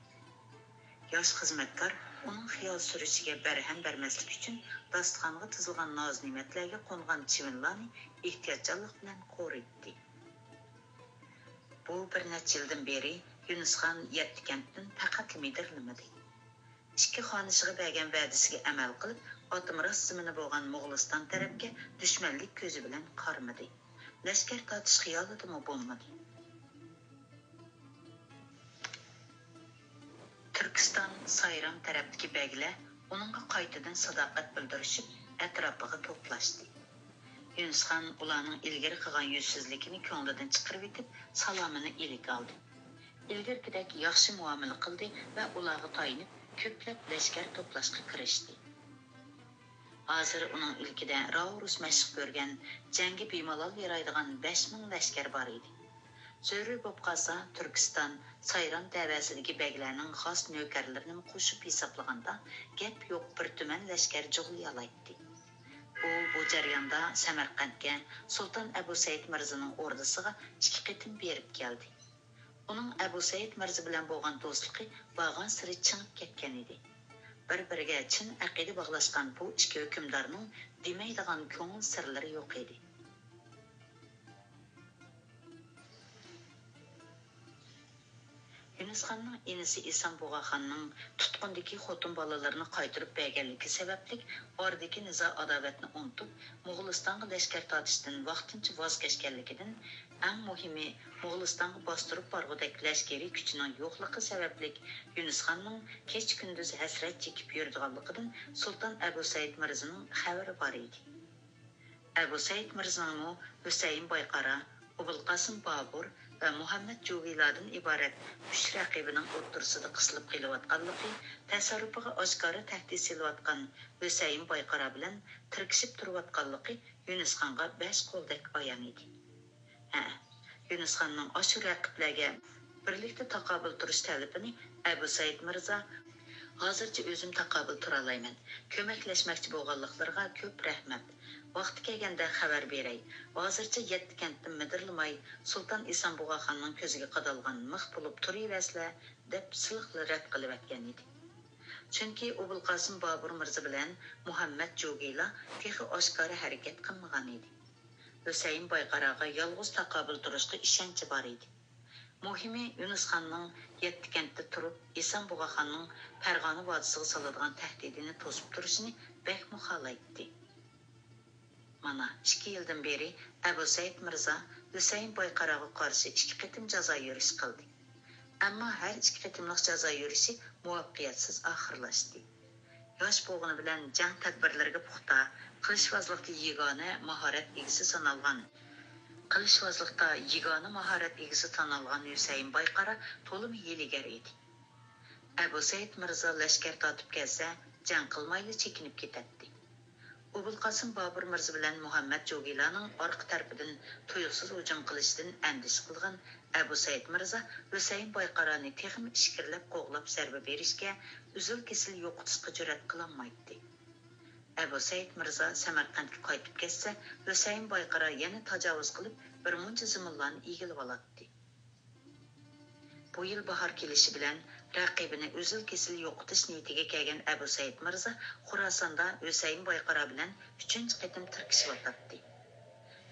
ياش خىزمەتكار ئۇنىڭ خىيال سۈرۈشىگە بەرھەم بەرمەسلىك ئۈچۈن، داستىخانغا تىزىلغان ناز-نېمەتلەرگە قونغان چىۋىنلارنى ئېھتىياتچانلىق بىلەن قورۇيتتى. بۇ بىر نەچچە يىلدىن بېرى يۇنۇسخان يەتتە كەنتتىن پەقەتلا مىدىرلىمىدى. ئىككى خانىشىغا بەرگەن ۋەدىسىگە ئەمەل قىلىپ، ئاتىمىراس زېمىنى بولغان موغۇلىستان تەرەپكە دۈشمەنلىك كۆزى بىلەن قارىمىدى. لەشكەر تارتىش خىيالىدىمۇ بولمىدى. تۈركىستان، سايرام تەرەپتىكى بەگلەر ئۇنىڭغا قايتىدىن ساداقەت بىلدۈرۈشۈپ، ئەتراپىغا توپلاشتى. يۇنۇسخان ئۇلارنىڭ ئىلگىرى قىلغان يۈزسىزلىكىنى كۆڭلىدىن چىقىرىۋېتىپ، سالامىنى ئىلىك ئالدى. ئىلگىرىكىدەك ياخشى مۇئامىلە قىلدى ۋە ئۇلارغا تايىنىپ، كۆپلەپ لەشكەر توپلاشقا كىرىشتى. ھازىر ئۇنىڭ ئىلكىدە راۋۇرۇس مەشىق كۆرگەن، جەڭگە بىمالال يارايدىغان بەش مىڭ لەشكەر بار ئىدى. زۆرۈر بولۇپ قالسا، تۈركىستان، سايرام تەۋەسىدىكى بەگلەرنىڭ خاس نۆكەرلىرىنىمۇ قوشۇپ ھېسابلىغاندا، گەپ يوق بىر تۈمەن لەشكەر جۇغلىيالايتتى. ئۇ بۇ جەرياندا سەمەرقەنتكە، سۇلتان ئەبۇ سەئىد مىرزىنىڭ ئوردىسىغا ئىككى قېتىم بېرىپ كەلدى. ئۇنىڭ ئەبۇ سەئىد مىرزا بىلەن بولغان دوستلۇقى بارغانسېرى چىڭىپ كەتكەن ئىدى. بىر-بىرىگە چىن ئەقىدە باغلاشقان بۇ ئىككى ھۆكۈمدارنىڭ دېمەيدىغان كۆڭۈل سىرلىرى يوق ئىدى. يۇنۇسخاننىڭ ئىنىسى ئىسان بۇغاخاننىڭ تۇتقۇندىكى خوتۇن بالىلىرىنى قايتۇرۇپ بەرگەنلىكى سەۋەبلىك، ئارىدىكى نىزا-ئاداۋەتنى ئۇنتۇپ، موغۇلىستانغا لەشكەر تارتىشتىن ۋاقتىنچە ۋاز كەچكەنلىكىدىن، ئەڭ مۇھىمى، موغۇلىستانغا باستۇرۇپ بارغۇدەك لەشكىرىي كۈچىنىڭ يوقلۇقى سەۋەبلىك، يۇنۇسخاننىڭ كېچە-كۈندۈز ھەسرەت چېكىپ يۈرىدىغانلىقىدىن سۇلتان ئەبۇ سەئىد مىرزىنىڭ خەۋىرى بار ئىدى. ئەبۇ سەئىد مىرزىنىڭمۇ ھۈسەيىن بايقارا، ئوبۇلقاسىم بابۇر ۋە مۇھەممەد جۇگىلاردىن ئىبارەت ئۈچ رەقىبىنىڭ ئوتتۇرىسىدا قىسىلىپ قېلىۋاتقانلىقى، تەسەررۇپىغا ئاشكارا تەھدىت سېلىۋاتقان ھۈسەيىن بايقارا بىلەن تىركىشىپ تۇرۇۋاتقانلىقى يۇنۇسخانغا بەش قولدەك ئايان ئىدى. ھە، يۇنۇسخاننىڭ ئاشۇ رەقىبلەرگە بىرلىكتە تاقابىل تۇرۇش تەلىپىنى ئەبۇ سەئىد مىرزا، ھازىرچە ئۆزۈم تاقابىل تۇرالايمەن، كۆمەكلەشمەكچى بولغانلىقلىرىغا كۆپ رەھمەت، ۋاقتى كەلگەندە خەۋەر بېرەي، ھازىرچە يەتتە كەنتتىن مىدىرلىماي، سۇلتان ئىسان بۇغاخاننىڭ كۆزىگە قادالغان مىخ بولۇپ تۇرۇۋەرسىلە، دەپ سىلىقلا رەت قىلىۋەتكەن ئىدى. چۈنكى ئوبۇلقاسىم بابۇر مىرزا بىلەن مۇھەممەد جۇگىلا تېخى ئاشكارا ھەرىكەت قىلمىغان ئىدى. ھۈسەيىن بايقاراغا يالغۇز تاقابىل تۇرۇشقا ئىشەنچى بار ئىدى. مۇھىمى، يۇنۇسخاننىڭ يەتتە كەنتتە تۇرۇپ، ئىسان بۇغاخاننىڭ پەرغانە ۋادىسىغا سالىدىغان تەھدىتىنى توسۇپ تۇرۇشىنى بەكمۇ خالايتتى. مانا، ئىككى يىلدىن بېرى ئەبۇ سەئىد مىرزا ھۈسەيىن بايقاراغا قارشى ئىككى قېتىم جازا يۈرۈشى قىلدى. ئەمما ھەر ئىككى قېتىملىق جازا يۈرۈشى مۇۋەپپەقىيەتسىز ئاخىرلاشتى. ياش بولغىنى بىلەن جەڭ تەدبىرلىرىگە پۇختا، قىلىچۋازلىقتا يېگانە ماھارەت ئىگىسى سانالغان، قىلىچۋازلىقتا يېگانە ماھارەت ئىگىسى سانالغان ھۈسەيىن بايقارا تولىمۇ ھىيلىگەر ئىدى. ئەبۇ سەئىد مىرزا لەشكەر تارتىپ كەلسە، جەڭ قىلمايلا چېكىنىپ كېتەتتى. ئوبۇلقاسىم بابۇر مىرزا بىلەن مۇھەممەد جوگىلانىڭ ئارقا تەرىپىدىن تۇيۇقسىز ھۇجۇم قىلىشىدىن ئەندىشە قىلغان ئەبۇ سەئىد مىرزا ھۈسەيىن بايقارانى تېخىمۇ ئىچكىرىلەپ قوغلاپ زەربە بېرىشكە، ئۈزۈل-كېسىل يوقىتىشقا جۈرئەت قىلالمايتتى. ئەبۇ سەئىد مىرزا سەمەرقەنتكە قايتىپ كەتسە، ھۈسەيىن بايقارا يەنە تاجاۋۇز قىلىپ، بىر مۇنچە زېمىنلارنى ئىگىلىۋالاتتى. بۇ يىل باھار كېلىشى بىلەن رەقىبىنى ئۈزۈل-كېسىل يوقىتىش نىيىتىگە كەلگەن ئەبۇ سەئىد مىرزا خوراساندا ھۈسەيىن بايقارا بىلەن ئۈچىنچى قېتىم تىركىشىۋاتاتتى.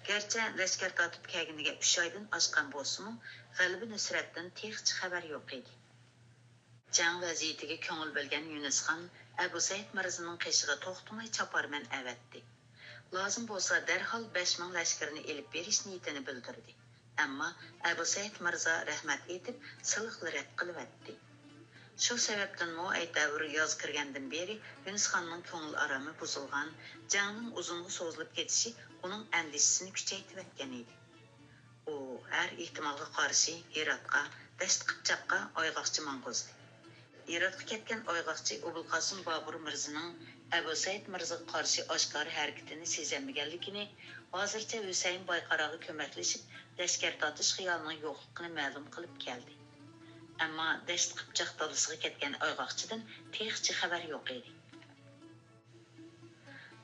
گەرچە لەشكەر تارتىپ كەلگىنىگە ئۈچ ئايدىن ئاشقان بولسىمۇ، غەلىبە-نۇسرەتتىن تېخىچە خەۋەر يوق ئىدى. جەڭ ۋەزىيىتىگە كۆڭۈل بۆلگەن يۈنۈسخان ئەبۇ سەئىد مىرزىنىڭ قېشىغا توختىماي چاپارمەن ئەۋەتتى. لازىم بولسا دەرھال بەش مىڭ لەشكىرىنى ئېلىپ بېرىش نىيىتىنى بىلدۈردى. ئەمما ئەبۇ سەئىد مىرزا رەھمەت ئېيتىپ، سىلىقلا رەت قىلىۋەتتى. شۇ سەۋەبتىنمۇ ئەيتەۋۇر ياز كىرگەندىن بېرى يۈنۈسخاننىڭ كۆڭۈل ئارامى بۇزۇلغان، جەڭنىڭ ئۇزۇنغا سوزۇلۇپ كېتىشى ئۇنىڭ ئەندىشىسىنى كۈچەيتىۋەتكەن ئىدى. ئۇ ھەر ئېھتىمالغا قارشى ھىراتقا، دەشت قىپچاققا ئايغاقچى ماڭغۇزدى. ھىراتقا كەتكەن ئايغاقچى ئوبۇلقاسىم بابۇر مىرزىنىڭ ئەبۇ سەئىد مىرزىغا قارشى ئاشكارا ھەرىكىتىنى سېزەلمىگەنلىكىنى، ھازىرچە ھۈسەيىن بايقاراغا كۆمەكلىشىپ لەشكەر تارتىش خىيالىنىڭ يوقلۇقىنى مەلۇم قىلىپ كەلدى. ئەمما دەشت قىپچاق دالىسىغا كەتكەن ئايغاقچىدىن تېخىچە خەۋەر يوق ئىدى.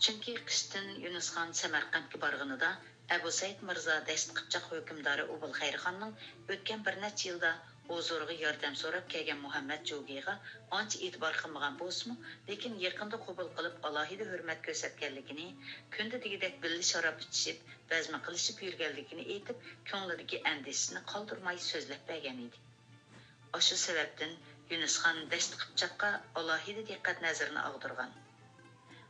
چۈنكى قىشتىن يۈنۈسخان سەمەرقەنتكە بارغىنىدا، ئەبۇ سەئىد مىرزا دەشت قىپچاق ھۆكۈمدارى ئوبۇلخەيرخاننىڭ ئۆتكەن بىر نەچچە يىلدا ھۇزۇرىغا ياردەم سوراپ كەلگەن مۇھەممەد جۇگىغا ئانچە ئېتىبار قىلمىغان بولسىمۇ، لېكىن يېقىندا قوبۇل قىلىپ، ئالاھىدە ھۆرمەت كۆرسەتكەنلىكىنى، كۈندە دېگۈدەك بىللە شاراب ئىچىشىپ، بەزمە قىلىشىپ يۈرگەنلىكىنى ئېيتىپ، كۆڭلىدىكى ئەندىشىسىنى قالدۇرماي سۆزلەپ بەرگەن ئىدى. ئاشۇ سەۋەبتىن يۈنۈسخان دەشتى قىپچاققا ئالاھىدە دىققەت نەزىرىنى ئاغدۇرغان.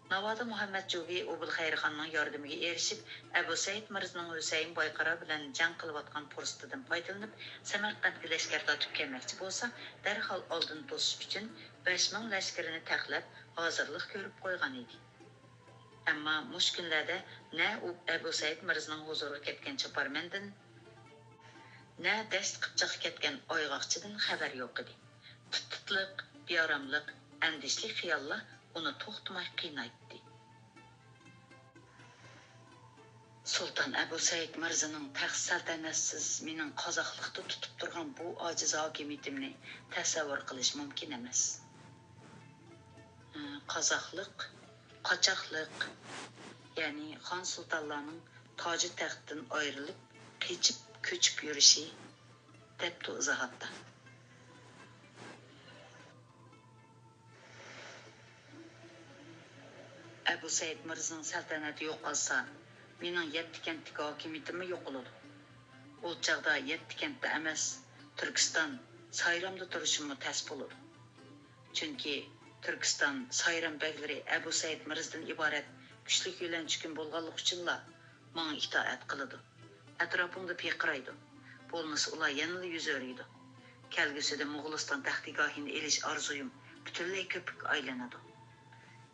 ناۋادا مۇھەممەد جۇگى ئوبۇلخەيرخاننىڭ ياردىمىگە ئېرىشىپ، ئەبۇ سەئىد مىرزىنىڭ ھۈسەيىن بايقارا بىلەن جەڭ قىلىۋاتقان پۇرسىتىدىن پايدىلىنىپ، سەمەرقەنتكە لەشكەر تارتىپ كەلمەكچى بولسا، دەرھال ئالدىنى توسۇش ئۈچۈن بەش مىڭ لەشكىرىنى تەقلەپ، ھازىرلىق كۆرۈپ قويغان ئىدى. ئەمما مۇشۇ كۈنلەردە نە ئۇ ئەبۇ سەئىد مىرزىنىڭ ھۇزۇرىغا كەتكەن چاپارمەندىن، نە دەشت قىپچاققا كەتكەن ئايغاقچىدىن خەۋەر يوق ئىدى. تىت-تىتلىق، بىئاراملىق، ئەندىشىلىك خىياللار ئۇنى توختىماي قىينايتتى. سۇلتان ئەبۇ سەئىد مىرزىنىڭ تەخت سەلتەنەتسىز مېنىڭ قازاقلىقتا تۇتۇپ تۇرغان بۇ ئاجىز ھاكىمىيىتىمنى تەسەۋۋۇر قىلىش مۇمكىن ئەمەس. قازاقلىق، قاچاقلىق، يەنى خان سۇلتانلارنىڭ تاجى تەختتىن ئايرىلىپ، قېچىپ، كۆچۈپ يۈرۈشى، دەپتۇ ئىزاھاتتا. ئەبۇ سەئىد مىرزىنىڭ سەلتەنىتى يوقالسا، مېنىڭ يەتتە كەنتتىكى ھاكىمىيىتىممۇ يوقىلىدۇ. ئۇ چاغدا يەتتە كەنتتە ئەمەس، تۈركىستان، سايرامدا تۇرۇشۇممۇ تەس بولىدۇ. چۈنكى تۈركىستان، سايرام بەگلىرى ئەبۇ سەئىد مىرزىدىن ئىبارەت كۈچلۈك يۆلەنچۈكۈم بولغانلىقى ئۈچۈنلا ماڭا ئىتائەت قىلىدۇ. ئەتراپىمدا پىرقىرايدۇ. بولمىسا ئۇلار يەنىلا يۈز ئۆرۈيدۇ. كەلگۈسىدە موغۇلىستان تەختىگاھىنى ئېلىش ئارزۇيۇم پۈتۈنلەي كۆپۈككە ئايلىنىدۇ.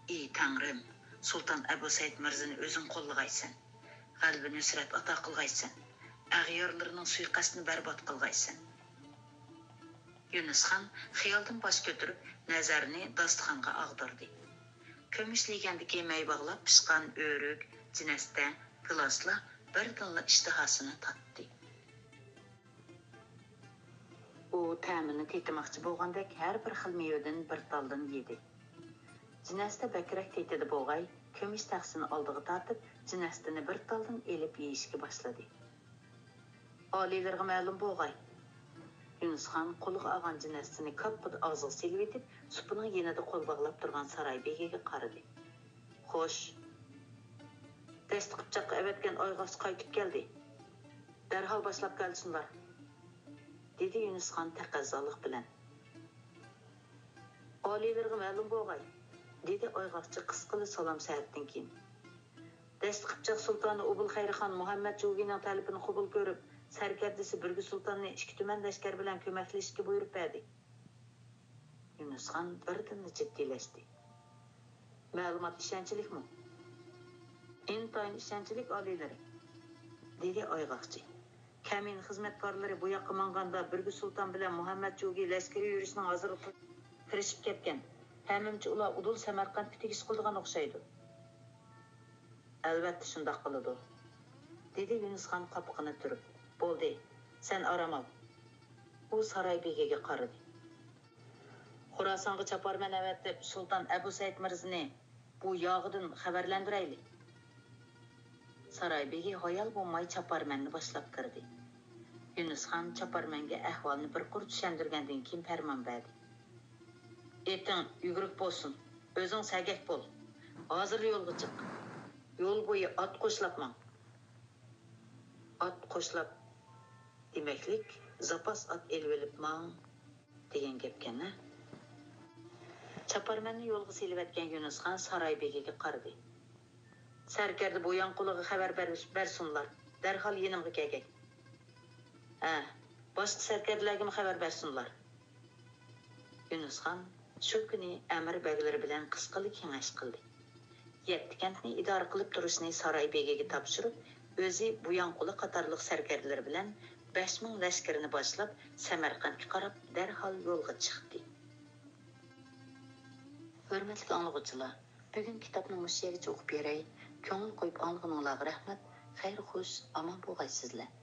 ئى تەڭرىم، سۇلتان ئەبۇ سەئىد مىرزىنى ئۆزۈڭ قوللىغايسەن. غەلىبە نۇسرەت ئاتا قىلغايسەن. ئەغيارلىرىنىڭ سۇيىقەستىنى بەربات قىلغايسەن. يۈنۈسخان خىيالدىن باش كۆتۈرۈپ، نەزەرنى داستىخانغا ئاغدۇردى. كۈمۈش لېگەندىكى مەي باغلاپ پىشقان ئۆرۈك، جىنەستە، گىلاسلار بىردىنلا ئىشتىھاسىنى تاتتى. ئۇ تەمىنى تېتىماقچى بولغاندەك ھەر بىر خىل مېۋىدىن بىر تالدىن يېدى. جىنەستە بەكرەك تېتىدى بولغاي، كۈمۈش تەخسىنى ئالدىغا تارتىپ، جىنەستىنى بىر تالدىن ئېلىپ يېيىشكە باشلىدى. ئالىيلىرىغا مەلۇم بولغاي. يۈنۈسخان قولىغا ئالغان جىنەستىنى كاپپىدە ئاغزىغا سېلىۋېتىپ، سۇپىنىڭ يېنىدا قول باغلاپ تۇرغان ساراي بېگىگە قارىدى. خوش. دەشتى قىپچاققا ئەۋەتكەن ئايغاقچى قايتىپ كەلدى. دەرھال باشلاپ كەلسۇنلار، دېدى يۈنۈسخان تەقەززالىق بىلەن. ئالىيلىرىغا مەلۇم بولغاي، دېدى ئايغاقچى قىسقىلا سالام سەھەتتىن كېيىن. دەشتى قىپچاق سۇلتانى ئوبۇلخەيرخان مۇھەممەد جۇگىنىڭ تەلىپىنى قوبۇل كۆرۈپ، سەركەردىسى بۈرگۈ سۇلتاننى ئىككى تۈمەن لەشكەر بىلەن كۆمەكلىشىشكە بۇيرۇپ بەردى. يۈنۈسخان بىردىنلا جىددىيلەشتى. مەلۇمات ئىشەنچلىكمۇ؟ ئىنتايىن ئىشەنچلىك، ئالىيلىرى، دېدى ئايغاقچى. كەمىنە خىزمەتكارلىرى بۇ ياققا ماڭغاندا، بۈرگۈ سۇلتان بىلەن مۇھەممەد جۇگى لەشكىرىي يۈرۈشنىڭ ھازىرلىقىغا كىرىشىپ كەتكەن. ھەممىمچە ئۇلار ئۇدۇل سەمەرقەنتكە تېگىش قىلىدىغان ئوخشايدۇ. ئەلۋەتتە شۇنداق قىلىدۇ، دېدى يۈنۈسخان قاپىقىنى تۈرۈپ. بولدى، سەن ئارام ئال. ئۇ ساراي بېگىگە قارىدى. خوراسانغا چاپارمەن ئەۋەتىپ، سۇلتان ئەبۇ سەئىد مىرزىنى بۇ ياغىدىن خەۋەرلەندۈرەيلى. ساراي بېگى ھايال بولماي چاپارمەننى باشلاپ كىردى. يۈنۈسخان چاپارمەنگە ئەھۋالنى بىر قۇر چۈشەندۈرگەندىن كېيىن پەرمان بەردى. ئېتىڭ يۈگۈرۈك بولسۇن، ئۆزۈڭ سەگەك بول. ھازىرلا يولغا چىق. يول بويى ئات قوشلاپ ماڭ. ئات قوشلاپ دېمەكلىك، زاپاس ئات ئېلىۋېلىپ ماڭ، دېگەن گەپكەن ھە. چاپارمەننى يولغا سېلىۋەتكەن يۈنۈسخان ساراي بېگىگە قارىدى. سەركەردە بۇياڭقۇلىغا خەۋەر بەر-، بەرسۇنلار، دەرھال يېنىمغا كەلگەي. ھە، باشقا سەركەردىلەرگىمۇ خەۋەر بەرسۇنلار. يۈنۈسخان شۇ كۈنى ئەمىر بەگلىرى بىلەن قىسقىلا كېڭەش قىلدى. يەتتە كەنتنى ئىدارە قىلىپ تۇرۇشنى ساراي بېگىگە تاپشۇرۇپ، ئۆزى بۇياڭقۇلى قاتارلىق سەركەردىلىرى بىلەن بەش مىڭ لەشكىرىنى باشلاپ، سەمەرقەنتكە قاراپ دەرھال يولغا چىقتى. ھۆرمەتلىك ئاڭلىغۇچىلار، بۈگۈن كىتابنى مۇشۇ يەرگىچە ئوقۇپ بېرەي. كۆڭۈل قويۇپ ئاڭلىغىنىڭلارغا رەھمەت. خەير خوش، ئامان بولغايسىزلەر.